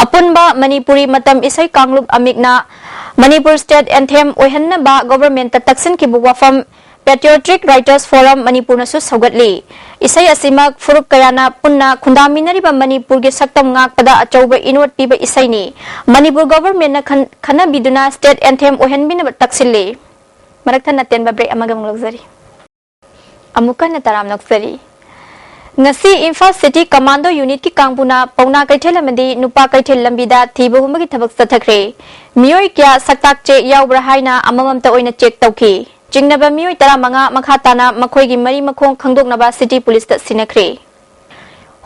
ꯑꯄꯨꯟꯕ ꯃꯅꯤꯄꯨꯔꯤ ꯃꯇꯝ ꯏꯁꯩ ꯀꯥꯡꯂꯨꯞ ꯑꯃꯤꯛꯅ ꯃꯅꯤꯄꯨꯔ state anthem ꯑꯣꯏꯍꯟꯅꯕ governmentꯇ ꯇꯛꯁꯤꯟꯈꯤꯕ ꯋꯥꯐꯝ Patriotic Writers Forum ꯃꯅꯤꯄꯨꯔꯅꯁꯨ ꯁꯧꯒꯠꯂꯤ꯫ ꯏꯁꯩ ꯑꯁꯤꯃꯛ ꯐꯨꯔꯨꯞ ꯀꯌꯥꯅ ꯄꯨꯟꯅ ꯈꯨꯟꯗꯥꯃꯤꯟꯅꯔꯤꯕ ꯃꯅꯤꯄꯨꯔꯒꯤ ꯁꯛꯇꯝ ꯉꯥꯛꯄꯗ ꯑꯆꯧꯕ ꯏꯅꯣꯠ ꯄꯤꯕ ꯏꯁꯩꯅꯤ꯫ ꯃꯅꯤꯄꯨꯔ governmentꯅ ꯈꯟ-, ꯈꯟꯅꯕꯤꯗꯨꯅ state anthem ꯑꯣꯏꯍꯟꯕꯤꯅꯕ ꯇꯛꯁꯤꯜꯂꯤ꯫ ꯃꯔꯛ ꯊꯠꯅ ꯇꯦꯟꯕ break ꯑꯃꯒ ꯑꯃꯨꯛ ꯂꯧꯖꯔꯤ꯫ ꯑꯃꯨꯛ ꯍꯟꯅ ꯇꯔꯥꯝꯅ ꯑꯣꯛꯆꯔꯤ꯫ ꯉꯁꯤ ꯏꯝꯐꯥꯜ City Commando Unitꯀꯤ ꯀꯥꯡꯕꯨꯅ ꯄꯧꯅꯥ ꯀꯩꯊꯦꯜ ꯑꯃꯗꯤ ꯅꯨꯄꯥ ꯀꯩꯊꯦꯜ ꯂꯝꯕꯤꯗ ꯊꯤꯕ ꯍꯨꯝꯕꯒꯤ ꯊꯕꯛ ꯆꯠꯊꯈ꯭ꯔꯦ꯫ ꯃꯤꯑꯣꯏ ꯀꯌꯥ ꯁꯛꯇꯥꯛ ꯆꯦꯛ ꯌꯥꯎꯕ꯭ꯔꯥ ꯍꯥꯏꯅ ꯑꯃꯃꯝꯇ ꯑꯣꯏꯅ check ꯇꯧꯈꯤ꯫ ꯆꯤꯡꯅꯕ ꯃꯤꯑꯣꯏ ꯇꯔꯥꯃꯉꯥ ꯃꯈꯥ ꯇꯥꯅ ꯃꯈꯣꯏꯒꯤ ꯃꯔꯤ ꯃꯈꯣꯡ ꯈꯪꯗꯣꯛꯅꯕ City Policeꯇ ꯁꯤꯟꯅꯈ꯭ꯔꯦ꯫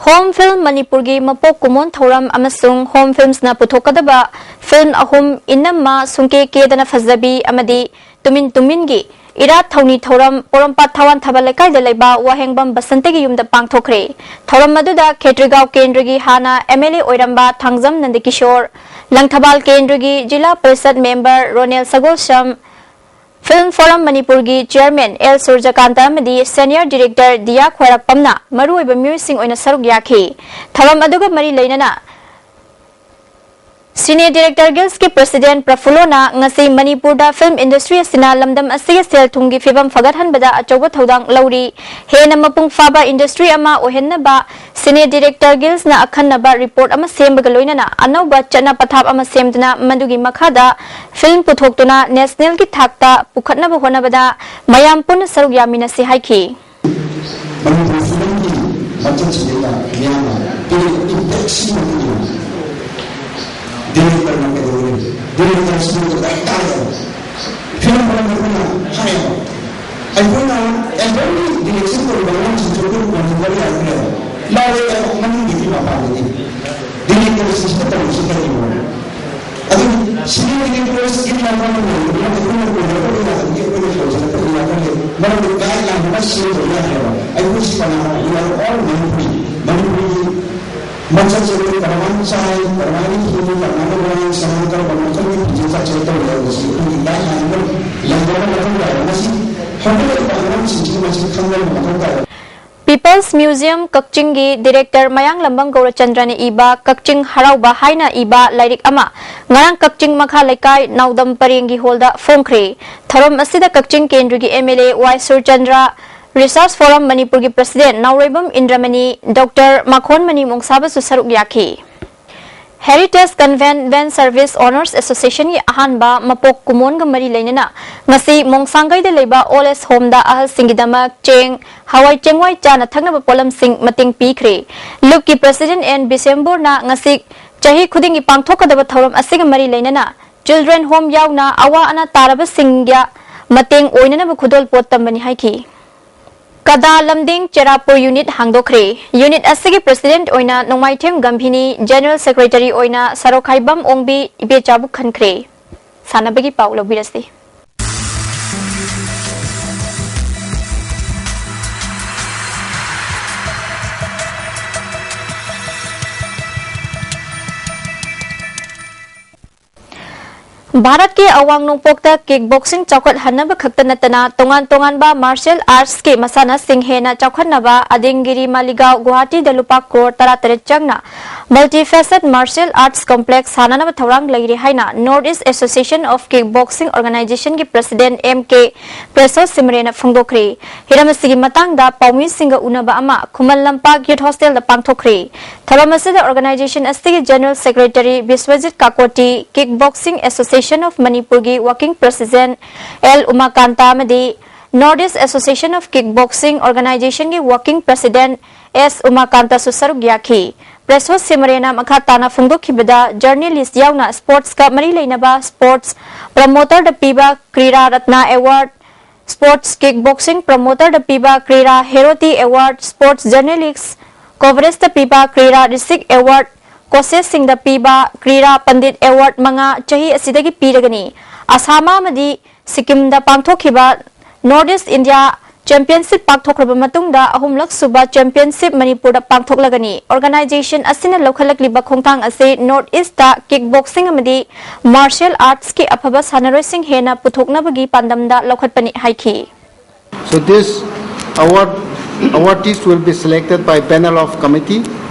Home Film ꯃꯅꯤꯄꯨꯔꯒꯤ ꯃꯄꯣꯛ ꯀꯨꯝꯑꯣꯟ ꯊꯧꯔꯝ ꯑꯃꯁꯨꯡ Home Filmsꯅ ꯄꯨꯊꯣꯛꯀꯗꯕ film ꯑꯍꯨꯝ, ꯏꯅꯝꯃ, ꯁꯨꯡꯀꯦ ꯀꯦꯗꯅ ꯐꯖꯕꯤ ꯑꯃꯗꯤ ꯇꯨꯃꯤꯟ ꯇꯨꯃꯤꯟꯒꯤ ꯏꯔꯥꯠ ꯊꯧꯅꯤ ꯊꯧꯔꯝ ꯄꯣꯔꯣꯝꯄꯥꯠ ꯊꯋꯥꯟ ꯊꯕ ꯂꯩꯀꯥꯏꯗ ꯂꯩꯕ ꯋꯥꯍꯦꯡꯕꯝ ꯕꯁꯟꯇꯒꯤ ꯌꯨꯝꯗ ꯄꯥꯡꯊꯣꯛꯈ꯭ꯔꯦ꯫ ꯊꯧꯔꯝ ꯑꯗꯨꯗ ꯈꯦꯇ꯭ꯔꯤꯒꯥꯎ ꯀꯦꯟꯗ꯭ꯔꯒꯤ ꯍꯥꯟꯅ MLA ꯑꯣꯏꯔꯝꯕ ꯊꯥꯡꯖꯝ ꯅꯟꯗꯀꯤꯁꯣꯔ, ꯂꯪꯊꯕꯥꯜ ꯀꯦꯟꯗ꯭ꯔꯒꯤ zila parishad member Ronel Sagolsem, Film Forum ꯃꯅꯤꯄꯨꯔꯒꯤ chairman ꯑꯦꯜ ꯁꯨꯔꯖꯀꯥꯟꯇ ꯑꯃꯗꯤ senior director ꯗꯤꯌꯥ ꯈ꯭ꯋꯥꯏꯔꯥꯛꯄꯝꯅ ꯃꯔꯨꯑꯣꯏꯕ ꯃꯤꯑꯣꯏꯁꯤꯡ ꯑꯣꯏꯅ ꯁꯔꯨꯛ ꯌꯥꯈꯤ꯫ ꯊꯧꯔꯝ ꯑꯗꯨꯒ ꯃꯔꯤ ꯂꯩꯅꯅ Cine Director Guildꯀꯤ president ꯄ꯭ꯔꯐꯨꯜꯂꯣꯅ ꯉꯁꯤ ꯃꯅꯤꯄꯨꯔꯗ film industry ꯑꯁꯤꯅ ꯂꯝꯗꯝ ꯑꯁꯤꯒꯤ ꯁꯦꯜ ꯊꯨꯝꯒꯤ ꯐꯤꯕꯝ ꯐꯒꯠꯍꯟꯕꯗ ꯑꯆꯧꯕ ꯊꯧꯗꯥꯡ ꯂꯧꯔꯤ, ꯍꯦꯟꯅ ꯃꯄꯨꯡ ꯐꯥꯕ industry ꯑꯃ ꯑꯣꯏꯍꯟꯅꯕ Cine Director Guildꯅ ꯑꯈꯟꯅꯕ report ꯑꯃ ꯁꯦꯝꯕꯒ ꯂꯣꯏꯅꯅ ꯑꯅꯧꯕ ꯆꯠꯅ ꯄꯊꯥꯞ ꯑꯃ ꯁꯦꯝꯗꯨꯅ ꯃꯗꯨꯒꯤ ꯃꯈꯥꯗ film ꯄꯨꯊꯣꯛꯇꯨꯅ nationalꯒꯤ ꯊꯥꯛꯇ ꯄꯨꯈꯠꯅꯕ ꯍꯣꯠꯅꯕꯗ ꯃꯌꯥꯝ ꯄꯨꯟꯅ ꯁꯔꯨꯛ ꯌꯥꯃꯤꯟꯅꯁꯤ ꯍꯥꯏꯈꯤ꯫ ꯃꯅꯤꯄꯨꯔ filmꯒꯤ ꯃꯊꯛꯁꯤꯗꯩꯗ ꯃꯤꯌꯥꯝꯅ ꯄꯤꯔꯤꯕ impactꯁꯤꯒꯤ ꯃꯇꯨꯡ ꯏꯟꯅ directorꯅ ꯀꯩꯗꯧꯒꯅꯤ? Directorꯁꯤꯡꯗ ꯗꯔꯀꯥꯔ ꯂꯩ꯫ Film ꯃꯔꯝꯗ ꯑꯩꯈꯣꯏꯅ ꯍꯥꯏ ꯑꯩꯈꯣꯏꯅ ꯑꯦꯜꯗꯔꯂꯤ ꯗꯤꯂꯦꯛꯁꯟ ꯇꯧꯔꯤꯕ ꯑꯉꯥꯡꯁꯤꯡꯁꯨ ꯑꯩꯈꯣꯏꯅ ꯀꯣꯟꯊꯣꯛꯄ ꯌꯥꯔꯛꯇ꯭ꯔꯦꯕ꯫ ꯂꯥꯎꯔꯦ, ꯃꯅꯤꯡꯒꯤꯗꯤ ꯃꯄꯥꯟꯗꯗꯤ ꯗꯤꯂꯦꯛ ꯇꯧꯔꯤꯁꯤꯡꯁꯤꯅ ꯇꯧꯔꯤꯁꯤ ꯀꯔꯤꯅꯣ? ꯑꯗꯨ ꯁꯤꯅꯤꯌꯔ ꯗꯤꯂꯦꯛꯇꯔꯁ ꯏꯟ ꯂꯥꯏꯟ ꯑꯃ ꯂꯩꯕꯅꯤꯅ ꯑꯩꯈꯣꯏꯅ ꯀꯣꯟꯊꯣꯛꯄ ꯌꯥꯗꯕꯒꯤ ꯑꯩꯈꯣꯏꯅ ꯇꯧꯖꯔꯛꯄ ꯌꯥꯗ꯭ꯔꯦ꯫ ꯃꯔꯝꯗꯤ ꯒꯥꯏꯗꯂꯥꯏꯟ ꯑꯃ ꯁꯦꯝꯗꯕ ꯌꯥꯗ꯭ꯔꯦꯕ꯫ ꯑꯩꯈꯣꯏꯁꯤ ꯀꯅꯥꯅꯣ? We are all Manipuri. ꯃꯅꯤꯄꯨꯔꯒꯤ ꯃꯆꯠꯁꯦ ꯑꯩꯈꯣꯏ ꯀꯔꯝꯍꯥꯏꯅ ꯆꯥꯏ, ꯀꯔꯝꯍꯥꯏꯅ ꯍꯤꯡꯉꯤ, ꯀꯔꯝꯍꯥꯏꯅ ꯋꯥꯏ, ꯁꯃꯥꯏꯅ ꯀꯔꯝꯕ ꯃꯈꯜꯒꯤ ꯐꯤꯖꯦꯠ ꯆꯥꯛꯆꯦꯠ ꯇꯧꯔꯤ ꯍꯥꯏꯕꯁꯤ ꯑꯩꯈꯣꯏꯒꯤ ꯒꯥꯏꯗꯂꯥꯏꯟ ꯑꯃ ꯂꯩꯖꯕ ꯃꯊꯧ ꯇꯥꯏ꯫ ꯃꯁꯤ ꯍꯧꯒꯠꯂꯛꯂꯤꯕ ꯑꯉꯥꯡꯁꯤꯡꯁꯤꯅ ꯃꯁꯤ ꯈꯪꯕ ꯃꯊꯧ ꯇꯥꯏ꯫ People's Museum ꯀꯛꯆꯤꯡꯒꯤ ꯗꯤꯔꯦꯛꯇꯔ ꯃꯌꯥꯡꯂꯝꯕꯝ ꯒꯧꯔꯆꯟꯗ꯭ꯔꯅ ꯏꯕ ꯀꯛꯆꯤꯡ ꯍꯔꯥꯎꯕ ꯍꯥꯏꯅ ꯏꯕ ꯂꯥꯏꯔꯤꯛ ꯑꯃ ꯉꯔꯥꯡ ꯀꯛꯆꯤꯡ ꯃꯈꯥ ꯂꯩꯀꯥꯏ ꯅꯥꯎꯗꯝ ꯄꯔꯦꯡꯒꯤ ꯍꯣꯜꯗ ꯐꯣꯡꯈ꯭ꯔꯦ꯫ ꯊꯧꯔꯝ ꯑꯁꯤꯗ ꯀꯛꯆꯤꯡ ꯀꯦꯟꯗ꯭ꯔꯒꯤ M L A Y Surchandra, resource forum ꯃꯅꯤꯄꯨꯔꯒꯤ ꯄ꯭ꯔꯁꯤꯗꯦꯟꯠ ꯅꯥꯎꯔꯩꯕꯝ ꯏꯟꯗ꯭ꯔꯃꯅꯤ, ꯗꯣꯛꯇꯔ ꯃꯈꯣꯟꯃꯅꯤ ꯃꯣꯡꯁꯥꯕꯁꯨ ꯁꯔꯨꯛ ꯌꯥꯈꯤ꯫ Heritage Convent Van Service Owners Associationꯒꯤ ꯑꯍꯥꯟꯕ ꯃꯄꯣꯛ ꯀꯨꯝꯑꯣꯟꯒ ꯃꯔꯤ ꯂꯩꯅꯅ ꯉꯁꯤ ꯃꯣꯡꯁꯥꯡꯒꯩꯗ ꯂꯩꯕ Old Age Homeꯗ ꯑꯍꯜꯁꯤꯡꯒꯤꯗꯃꯛ ꯆꯦꯡ, ꯍꯋꯥꯏ ꯆꯦꯡꯋꯥꯏ, ꯆꯥꯅ ꯊꯛꯅꯕ ꯄꯣꯠꯂꯝꯁꯤꯡ ꯃꯇꯦꯡ ꯄꯤꯈ꯭ꯔꯦ꯫ ꯂꯨꯞꯀꯤ ꯄ꯭ꯔꯁꯤꯗꯦꯟꯠ ꯑꯦꯟ ꯕꯤꯁꯦꯝꯕꯣꯔꯅ ꯉꯁꯤ ꯆꯍꯤ ꯈꯨꯗꯤꯡꯒꯤ ꯄꯥꯡꯊꯣꯛꯀꯗꯕ ꯊꯧꯔꯝ ꯑꯁꯤꯒ ꯃꯔꯤ ꯂꯩꯅꯅ Children Home ꯌꯥꯎꯅ ꯑꯋꯥ ꯑꯅꯥ ꯇꯥꯔꯕꯁꯤꯡꯒ ꯃꯇꯦꯡ ꯑꯣꯏꯅꯅꯕ ꯈꯨꯗꯣꯜꯄꯣꯠ ꯇꯝꯕꯅꯤ ꯍꯥꯏꯈꯤ꯫ ꯀꯗꯥ ꯂꯝꯗꯤꯡ ꯆꯦꯔꯥꯄꯨꯔ ꯌꯨꯅꯤꯠ ꯍꯥꯡꯗꯣꯛꯈ꯭ꯔꯦ꯫ ꯌꯨꯅꯤꯠ ꯑꯁꯤꯒꯤ ꯄ꯭ꯔꯁꯤꯗꯦꯟꯠ ꯑꯣꯏꯅ ꯅꯣꯡꯃꯥꯏꯊꯦꯝ ꯒꯝꯚꯤꯅꯤ, ꯖꯦꯅꯔꯦꯜ ꯁꯦꯀ꯭ꯔꯦꯇꯔꯤ ꯑꯣꯏꯅ ꯁꯔꯣꯈꯥꯏꯕꯝ ꯑꯣꯡꯕꯤ ꯏꯕꯦꯆꯥꯕꯨ ꯈꯟꯈ꯭ꯔꯦ꯫ ꯁꯥꯟꯅꯕꯒꯤ ꯄꯥꯎ ꯂꯧꯕꯤꯔꯁꯤ꯫ ꯚꯥꯔꯠꯀꯤ ꯑꯋꯥꯡ ꯅꯣꯡꯄꯣꯛꯇ ꯀꯤꯛ ꯕꯣꯛꯁꯤꯡ ꯆꯥꯎꯈꯠꯍꯟꯅꯕ ꯈꯛꯇ ꯅꯠꯇꯅ ꯇꯣꯉꯥꯟ ꯇꯣꯉꯥꯟꯕ ꯃꯥꯔꯁꯤꯌꯦꯜ ꯑꯥꯔꯠꯁꯀꯤ ꯃꯁꯥꯟꯅꯁꯤꯡ ꯍꯦꯟꯅ ꯆꯥꯎꯈꯠꯅꯕ ꯑꯗꯤꯡꯒꯤꯔꯤ ꯃꯥꯂꯤꯒꯥꯎ ꯒꯨꯋꯥꯍꯥꯇꯤꯗ ꯂꯨꯄꯥ ꯀ꯭ꯔꯣꯔ ꯇꯔꯥꯇꯔꯦꯠ ꯆꯪꯅ Multifaceted Martial Arts Complex ꯁꯥꯟꯅꯅꯕ ꯊꯧꯔꯥꯡ ꯂꯩꯔꯤ ꯍꯥꯏꯅ North East Association of Kick Boxing Organizationꯒꯤ ꯄ꯭ꯔꯁꯤꯗꯦꯟꯠ ꯑꯦꯝ ꯀꯦ ꯄ꯭ꯔꯦꯁꯣ ꯁꯤꯃꯔꯦꯅ ꯐꯣꯡꯗꯣꯛꯈ꯭ꯔꯦ꯫ ꯍꯤꯔꯝ ꯑꯁꯤꯒꯤ ꯃꯇꯥꯡꯗ ꯄꯥꯎꯃꯤꯁꯤꯡꯒ ꯎꯅꯕ ꯑꯃ ꯈꯨꯃꯟ ꯂꯝꯄꯥꯛ ꯌꯨꯠ ꯍꯣꯁꯇꯦꯜꯗ ꯄꯥꯡꯊꯣꯛꯈ꯭ꯔꯦ꯫ ꯊꯧꯔꯝ ꯑꯁꯤꯗ ꯑꯣꯔꯒꯅꯥꯏꯖꯦꯁꯟ ꯑꯁꯤꯒꯤ general secretary Biswajit Kakoti, Kick Boxing Association of ꯃꯅꯤꯄꯨꯔꯒꯤ ꯋꯥꯔꯀꯤꯡ ꯄ꯭ꯔꯁꯤꯗꯦꯟꯠ ꯑꯦꯜ ꯎꯃꯥꯀꯥꯟꯇ ꯑꯃꯗꯤ North East Association of Kick Boxing Organizationꯒꯤ ꯋꯥꯔꯀꯤꯡ ꯄ꯭ꯔꯁꯤꯗꯦꯟꯠ ꯑꯦꯁ ꯎꯃꯥꯀꯥꯟꯇꯁꯨ ꯁꯔꯨꯛ ꯌꯥꯈꯤ꯫ ꯄ꯭ꯔꯦꯁꯣ ꯁꯤꯃꯔꯦꯅ ꯃꯈꯥ ꯇꯥꯅ ꯐꯣꯡꯗꯣꯛꯈꯤꯕꯗ ꯖꯔꯅꯦꯂꯤꯁ ꯌꯥꯎꯅ ꯁ꯭ꯄꯣꯔꯠꯁꯀ ꯃꯔꯤ ꯂꯩꯅꯕ ꯁ꯭ꯄꯣꯔꯠꯁ ꯄ꯭ꯔꯃꯣꯇꯔꯗ ꯄꯤꯕ ꯀ꯭ꯔꯤꯔꯥ Ratna award, Sports Kickboxing Promoter ꯗ ꯄꯤꯕ ꯀ꯭ꯔꯤꯔꯥ ꯍꯦꯔꯣꯇꯤ ꯑꯦꯋꯥꯔꯗ, Sports Journalist Coverage ꯇ ꯄꯤꯕ ꯀ꯭ꯔꯤꯔꯥ ꯔꯤꯁꯤꯛ ꯑꯦꯋꯥꯔꯗ, Coaches ꯁꯤꯡꯗ ꯄꯤꯕ ꯀ꯭ꯔꯤꯔꯥ ꯄꯟꯗꯤꯠ ꯑꯦꯋꯥꯔꯗ ꯃꯉꯥ ꯆꯍꯤ ꯑꯁꯤꯗꯒꯤ ꯄꯤꯔꯒꯅꯤ꯫ ꯑꯁꯥꯝ ꯑꯃꯗꯤ ꯁꯤꯛꯀꯤꯝꯗ ꯄꯥꯡꯊꯣꯛꯈꯤꯕ North East India Championship ꯄꯥꯡꯊꯣꯛꯈ꯭ꯔꯕ ꯃꯇꯨꯡꯗ ꯑꯍꯨꯝꯂꯛ ꯁꯨꯕ Championship ꯃꯅꯤꯄꯨꯔꯗ ꯄꯥꯡꯊꯣꯛꯂꯒꯅꯤ꯫ Organisation ꯑꯁꯤꯅ ꯂꯧꯈꯠꯂꯛꯂꯤꯕ ꯈꯣꯡꯊꯥꯡ ꯑꯁꯤ North East ꯇ Kickboxing ꯑꯃꯗꯤ Martial Arts ꯀꯤ ꯑꯐꯕ ꯁꯥꯟꯅꯔꯣꯏꯁꯤꯡ ꯍꯦꯟꯅ ꯄꯨꯊꯣꯛꯅꯕꯒꯤ ꯄꯥꯟꯗꯝꯗ ꯂꯧꯈꯠꯄꯅꯤ ꯍꯥꯏꯈꯤ꯫ So this award, awardees will be selected by panel of committee,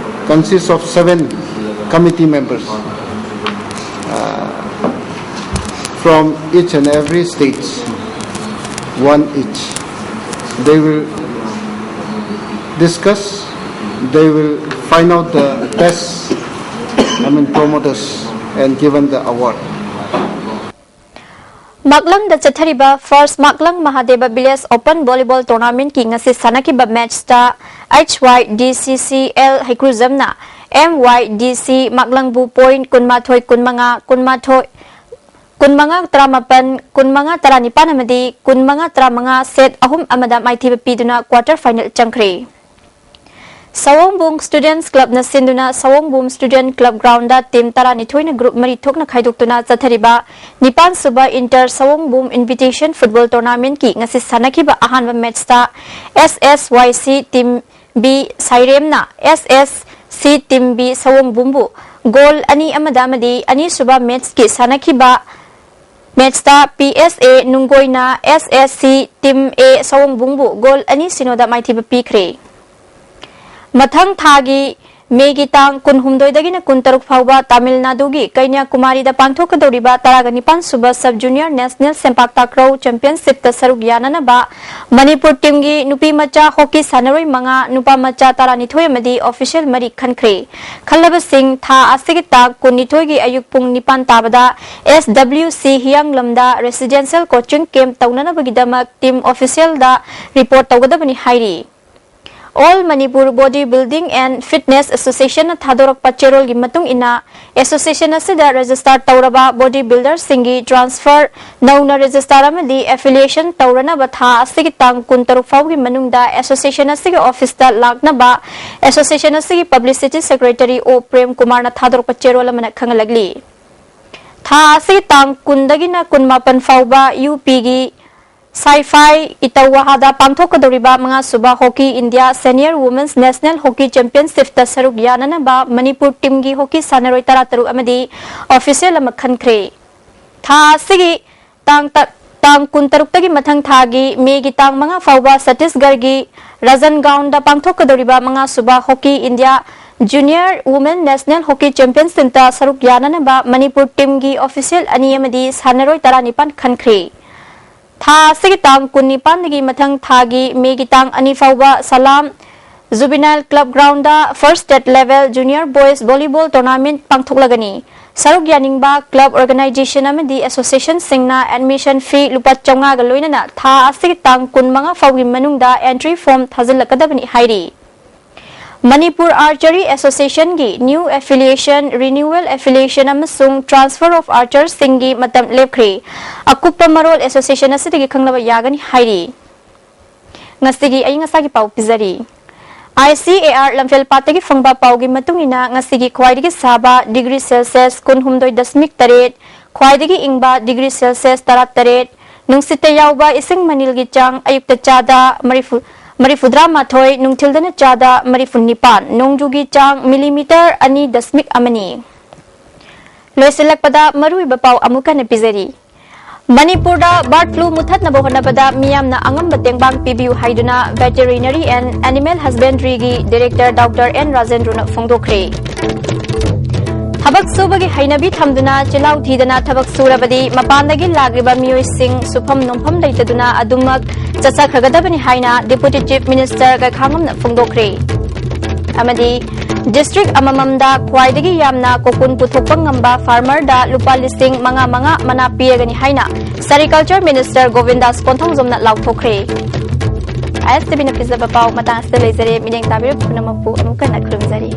consists of seven committee members uh, from each and every state, one each. They will discuss, they will find out the best, I mean, promoters and given the award. ꯃꯥꯛꯂꯪꯗ ꯆꯠꯊꯔꯤꯕ First ꯃꯥꯛꯂꯪ ꯃꯍꯥꯗꯦꯕ Village Open Volleyball Tournament ꯀꯤ ꯉꯁꯤ ꯁꯥꯟꯅꯈꯤꯕ match ꯇ H Y D C C L ꯍꯩꯀ꯭ꯔꯨꯖꯝꯅ M Y D C ꯃꯥꯛꯂꯪꯕꯨ point ꯀꯨꯟꯃꯥꯊꯣꯏ ꯀꯨꯟꯃꯉꯥ, ꯀꯨꯟꯃꯥꯊꯣꯏ, ꯀꯨꯟꯃꯉꯥ ꯇꯔꯥꯃꯥꯄꯟ, ꯀꯨꯟꯃꯉꯥ ꯇꯔꯥꯅꯤꯄꯥꯟ ꯑꯃꯗꯤ ꯀꯨꯟꯃꯉꯥ ꯇꯔꯥꯃꯉꯥ set ꯑꯍꯨꯝ ꯑꯃꯗ ꯃꯥꯏꯊꯤꯕ ꯄꯤꯗꯨꯅ quarter final ꯆꯪꯈ꯭ꯔꯦ꯫ ꯁꯑꯣꯡꯕꯨꯡ Students Club ꯅ ꯁꯤꯟꯗꯨꯅ ꯁꯑꯣꯡꯕꯨꯡ Student Club Ground ꯗ team ꯇꯔꯥꯅꯤꯊꯣꯏꯅ group ꯃꯔꯤ ꯊꯣꯛꯅ ꯈꯥꯏꯗꯣꯛꯇꯨꯅ ꯆꯠꯊꯔꯤꯕ ꯅꯤꯄꯥꯟ ꯁꯨꯕ Inter ꯁꯑꯣꯡꯕꯨꯡ Invitation Football Tournament ꯀꯤ ꯉꯁꯤ ꯁꯥꯟꯅꯈꯤꯕ ꯑꯍꯥꯟꯕ match ꯇ S S Y C team B ꯁꯥꯏꯔꯦꯝꯅ S S C team B ꯁꯑꯣꯡꯕꯨꯡꯕꯨ goal ꯑꯅꯤ ꯑꯃꯗ ꯑꯃꯗꯤ ꯑꯅꯤꯁꯨꯕ match ꯀꯤ ꯁꯥꯟꯅꯈꯤꯕ match ꯇ P S A ꯅꯨꯡꯒꯣꯏꯅ S S C team A ꯁꯑꯣꯡꯕꯨꯡꯕꯨ goal ꯑꯅꯤ ꯁꯤꯅꯣꯗ ꯃꯥꯏꯊꯤꯕ ꯄꯤꯈ꯭ꯔꯦ꯫ ꯃꯊꯪ ꯊꯥꯒꯤ ꯃꯦꯒꯤ ꯇꯥꯡ ꯀꯨꯟꯍꯨꯝꯗꯣꯏꯗꯒꯤꯅ ꯀꯨꯟꯇꯔꯨꯛ ꯐꯥꯎꯕ ꯇꯥꯃꯤꯜ ꯅꯥꯗꯨꯒꯤ ꯀꯩꯅ꯭ꯌꯥꯀꯨꯃꯥꯔꯤꯗ ꯄꯥꯡꯊꯣꯛꯀꯗꯧꯔꯤꯕ ꯇꯔꯥꯒ ꯅꯤꯄꯥꯟ ꯁꯨꯕ Sub Junior National ꯁꯦꯝꯄꯥꯛ ꯇꯥꯀ꯭ꯔꯧ Championship ꯇ ꯁꯔꯨꯛ ꯌꯥꯅꯅꯕ ꯃꯅꯤꯄꯨꯔ team ꯒꯤ ꯅꯨꯄꯤ ꯃꯆꯥ hockey ꯁꯥꯟꯅꯔꯣꯏ ꯃꯉꯥ, ꯅꯨꯄꯥ ꯃꯆꯥ ꯇꯔꯥꯅꯤꯊꯣꯏ ꯑꯃꯗꯤ official ꯃꯔꯤ ꯈꯟꯈ꯭ꯔꯦ꯫ ꯈꯜꯂꯕꯁꯤꯡ ꯊꯥ ꯑꯁꯤꯒꯤ ꯇꯥꯡ ꯀꯨꯟꯅꯤꯊꯣꯏꯒꯤ ꯑꯌꯨꯛ ꯄꯨꯡ ꯅꯤꯄꯥꯟ ꯇꯥꯕꯗ S W C ꯍꯤꯌꯥꯡꯂꯝꯗ Residential Coaching Camp ꯇꯧꯅꯅꯕꯒꯤꯗꯃꯛ team official ꯗ report ꯇꯧꯒꯗꯕꯅꯤ ꯍꯥꯏꯔꯤ꯫ All Manipur Body Building and Fitness Association ꯅ ꯊꯥꯗꯣꯔꯛꯄ ꯆꯦꯔꯣꯜꯒꯤ ꯃꯇꯨꯡ ꯏꯟꯅ, association ꯑꯁꯤꯗ register ꯇꯧꯔꯕ body builder ꯁꯤꯡꯒꯤ transfer, ꯅꯧꯅ register ꯑꯃꯗꯤ affiliation ꯇꯧꯔꯅꯕ ꯊꯥ ꯑꯁꯤꯒꯤ ꯇꯥꯡ ꯀꯨꯟꯇꯔꯨꯛ ꯐꯥꯎꯒꯤ ꯃꯅꯨꯡꯗ association ꯑꯁꯤꯒꯤ office ꯇ ꯂꯥꯛꯅꯕ association ꯑꯁꯤꯒꯤ publicity secretary ꯑꯣ ꯄ꯭ꯔꯦꯝ ꯀꯨꯃꯥꯔꯅ ꯊꯥꯗꯣꯔꯛꯄ ꯆꯦꯔꯣꯜ ꯑꯃꯅ ꯈꯪꯍꯜꯂꯛꯂꯤ꯫ ꯊꯥ ꯑꯁꯤꯒꯤ ꯇꯥꯡ ꯀꯨꯟꯗꯒꯤꯅ ꯀꯨꯟꯃꯥꯄꯟ ꯐꯥꯎꯕ ꯌꯨ ꯄꯤꯒꯤ sci-fi ꯏꯇꯧꯋꯥꯍꯥꯗ ꯄꯥꯡꯊꯣꯛꯀꯗꯧꯔꯤꯕ ꯃꯉꯥꯁꯨꯕ Hockey India Senior Women's National Hockey Championship ꯇ ꯁꯔꯨꯛ ꯌꯥꯅꯅꯕ ꯃꯅꯤꯄꯨꯔ team ꯒꯤ hockey ꯁꯥꯟꯅꯔꯣꯏ ꯇꯔꯥꯇꯔꯨꯛ ꯑꯃꯗꯤ official ꯑꯃ ꯈꯟꯈ꯭ꯔꯦ꯫ ꯊꯥ ꯑꯁꯤꯒꯤ ꯇꯥꯡ ꯇ-, ꯇꯥꯡ ꯀꯨꯟꯇꯔꯨꯛꯇꯒꯤ ꯃꯊꯪ ꯊꯥꯒꯤ ꯃꯦꯒꯤ ꯇꯥꯡ ꯃꯉꯥ ꯐꯥꯎꯕ ꯆꯇꯤꯁꯒꯔꯒꯤ ꯔꯥꯖꯟꯒꯥꯎꯟꯗ ꯄꯥꯡꯊꯣꯛꯀꯗꯧꯔꯤꯕ ꯃꯉꯥꯁꯨꯕ Hockey India Junior Women National Hockey Championship ꯇ ꯁꯔꯨꯛ ꯌꯥꯅꯅꯕ ꯃꯅꯤꯄꯨꯔ team ꯒꯤ official ꯑꯅꯤ ꯑꯃꯗꯤ ꯁꯥꯟꯅꯔꯣꯏ ꯇꯔꯥꯅꯤꯄꯥꯟ ꯈꯟꯈ꯭ꯔꯦ꯫ ꯊꯥ ꯑꯁꯤꯒꯤ ꯇꯥꯡ ꯀꯨꯟꯅꯤꯄꯥꯟꯗꯒꯤ ꯃꯊꯪ ꯊꯥꯒꯤ ꯃꯦꯒꯤ ꯇꯥꯡ ꯑꯅꯤ ꯐꯥꯎꯕ ꯁꯂꯥꯝ Juvenile Club Ground ꯗ First State Level Junior Boys Volleyball Tournament ꯄꯥꯡꯊꯣꯛꯂꯒꯅꯤ꯫ ꯁꯔꯨꯛ ꯌꯥꯅꯤꯡꯕ club, organization ꯑꯃꯗꯤ association ꯁꯤꯡꯅ admission fee ꯂꯨꯄꯥ ꯆꯥꯝꯃꯉꯥꯒ ꯂꯣꯏꯅꯅ ꯊꯥ ꯑꯁꯤꯒꯤ ꯇꯥꯡ ꯀꯨꯟꯃꯉꯥ ꯐꯥꯎꯒꯤ ꯃꯅꯨꯡꯗ entry form ꯊꯥꯖꯤꯜꯂꯛꯀꯗꯕꯅꯤ ꯍꯥꯏꯔꯤ꯫ ꯃꯅꯤꯄꯨꯔ Archery Association ꯒꯤ new affiliation, renewal affiliation ꯑꯃꯁꯨꯡ transfer of archers ꯁꯤꯡꯒꯤ ꯃꯇꯝ ꯂꯦꯞꯈ꯭ꯔꯦ꯫ ꯑꯀꯨꯞꯄ ꯃꯔꯣꯜ association ꯑꯁꯤꯗꯒꯤ ꯈꯪꯅꯕ ꯌꯥꯒꯅꯤ ꯍꯥꯏꯔꯤ꯫ ꯉꯁꯤꯒꯤ ꯑꯏꯪ ꯑꯁꯥꯒꯤ ꯄꯥꯎ ꯄꯤꯖꯔꯤ꯫ I C A R ꯂꯝꯐꯦꯜ ꯄꯥꯠꯇꯒꯤ ꯐꯪꯕ ꯄꯥꯎꯒꯤ ꯃꯇꯨꯡ ꯏꯟꯅ, ꯉꯁꯤꯒꯤ ꯈ꯭ꯋꯥꯏꯗꯒꯤ ꯁꯥꯕ degree Celsius ꯀꯨꯟꯍꯨꯝꯗꯣꯏ ꯗꯁꯃꯤꯛ ꯇꯔꯦꯠ, ꯈ꯭ꯋꯥꯏꯗꯒꯤ ꯏꯪꯕ degree Celsius ꯇꯔꯥꯇꯔꯦꯠ, ꯅꯨꯡꯁꯤꯠꯇ ꯌꯥꯎꯕ ꯏꯁꯤꯡ ꯃꯅꯤꯜꯒꯤ ꯆꯥꯡ ꯑꯌꯨꯛꯇ ꯆꯥꯗ ꯃꯔꯤꯐꯨ, ꯃꯔꯤꯐꯨꯇꯔꯥ ꯃꯥꯊꯣꯏ, ꯅꯨꯡꯊꯤꯜꯗꯅ ꯆꯥꯗ ꯃꯔꯤꯐꯨꯅꯤꯄꯥꯟ, ꯅꯣꯡꯖꯨꯒꯤ ꯆꯥꯡ millimeter ꯑꯅꯤ ꯗꯁꯃꯤꯛ ꯑꯃꯅꯤ꯫ ꯂꯣꯏꯁꯤꯜꯂꯛꯄꯗ ꯃꯔꯨꯑꯣꯏꯕ ꯄꯥꯎ ꯑꯃꯨꯛ ꯍꯟꯅ ꯄꯤꯖꯔꯤ꯫ ꯃꯅꯤꯄꯨꯔꯗ bird flu ꯃꯨꯊꯠꯅꯕ ꯍꯣꯠꯅꯕꯗ ꯃꯤꯌꯥꯝꯅ ꯑꯉꯝꯕ ꯇꯦꯡꯕꯥꯡ ꯄꯤꯕꯤꯌꯨ ꯍꯥꯏꯗꯨꯅ Veterinary and Animal Husbandry ꯒꯤ director Doctor N ꯔꯥꯖꯦꯟꯗ꯭ꯔꯅ ꯐꯣꯡꯗꯣꯛꯈ꯭ꯔꯦ꯫ ꯊꯕꯛ ꯁꯨꯕꯒꯤ ꯍꯩꯅꯕꯤ ꯊꯝꯗꯨꯅ ꯆꯤꯜꯍꯥꯎ ꯊꯤꯗꯅ ꯊꯕꯛ ꯁꯨꯔꯕꯗꯤ ꯃꯄꯥꯟꯗꯒꯤ ꯂꯥꯛꯂꯤꯕ ꯃꯤꯑꯣꯏꯁꯤꯡ ꯁꯨꯐꯝ ꯅꯣꯝꯐꯝ ꯂꯩꯇꯗꯨꯅ ꯑꯗꯨꯃꯛ ꯆꯠꯆꯈ꯭ꯔꯒꯗꯕꯅꯤ ꯍꯥꯏꯅ Deputy Chief Minister ꯒꯥꯏꯈꯥꯉꯝꯅ ꯐꯣꯡꯗꯣꯛꯈ꯭ꯔꯦ꯫ ꯑꯃꯗꯤ district ꯑꯃꯃꯝꯗ ꯈ꯭ꯋꯥꯏꯗꯒꯤ ꯌꯥꯝꯅ ꯀꯣꯀꯨꯟ ꯄꯨꯊꯣꯛꯄ ꯉꯝꯕ farmer ꯗ ꯂꯨꯄꯥ ꯂꯤꯁꯤꯡ ꯃꯉꯥ ꯃꯉꯥ ꯃꯅꯥ ꯄꯤꯔꯒꯅꯤ ꯍꯥꯏꯅ Sericulture Minister ꯒꯣꯕꯤꯟꯗꯥꯁ ꯀꯣꯟꯊꯧꯖꯝꯅ ꯂꯥꯎꯊꯣꯛꯈ꯭ꯔꯦ꯫ ꯑꯥꯏ ꯑꯦꯁ ꯇꯤ ꯚꯤꯅ ꯄꯤꯖꯕ ꯄꯥꯎ ꯃꯇꯥꯡ ꯑꯁꯤꯗ ꯂꯩꯖꯔꯦ꯫ ꯃꯤꯠꯌꯦꯡ ꯇꯥꯕꯤꯔꯤꯕ ꯄꯨꯝꯅꯃꯛꯄꯨ ꯑꯃꯨꯛ ꯍꯟꯅ ꯈꯨꯔꯨꯝꯖꯔꯤ꯫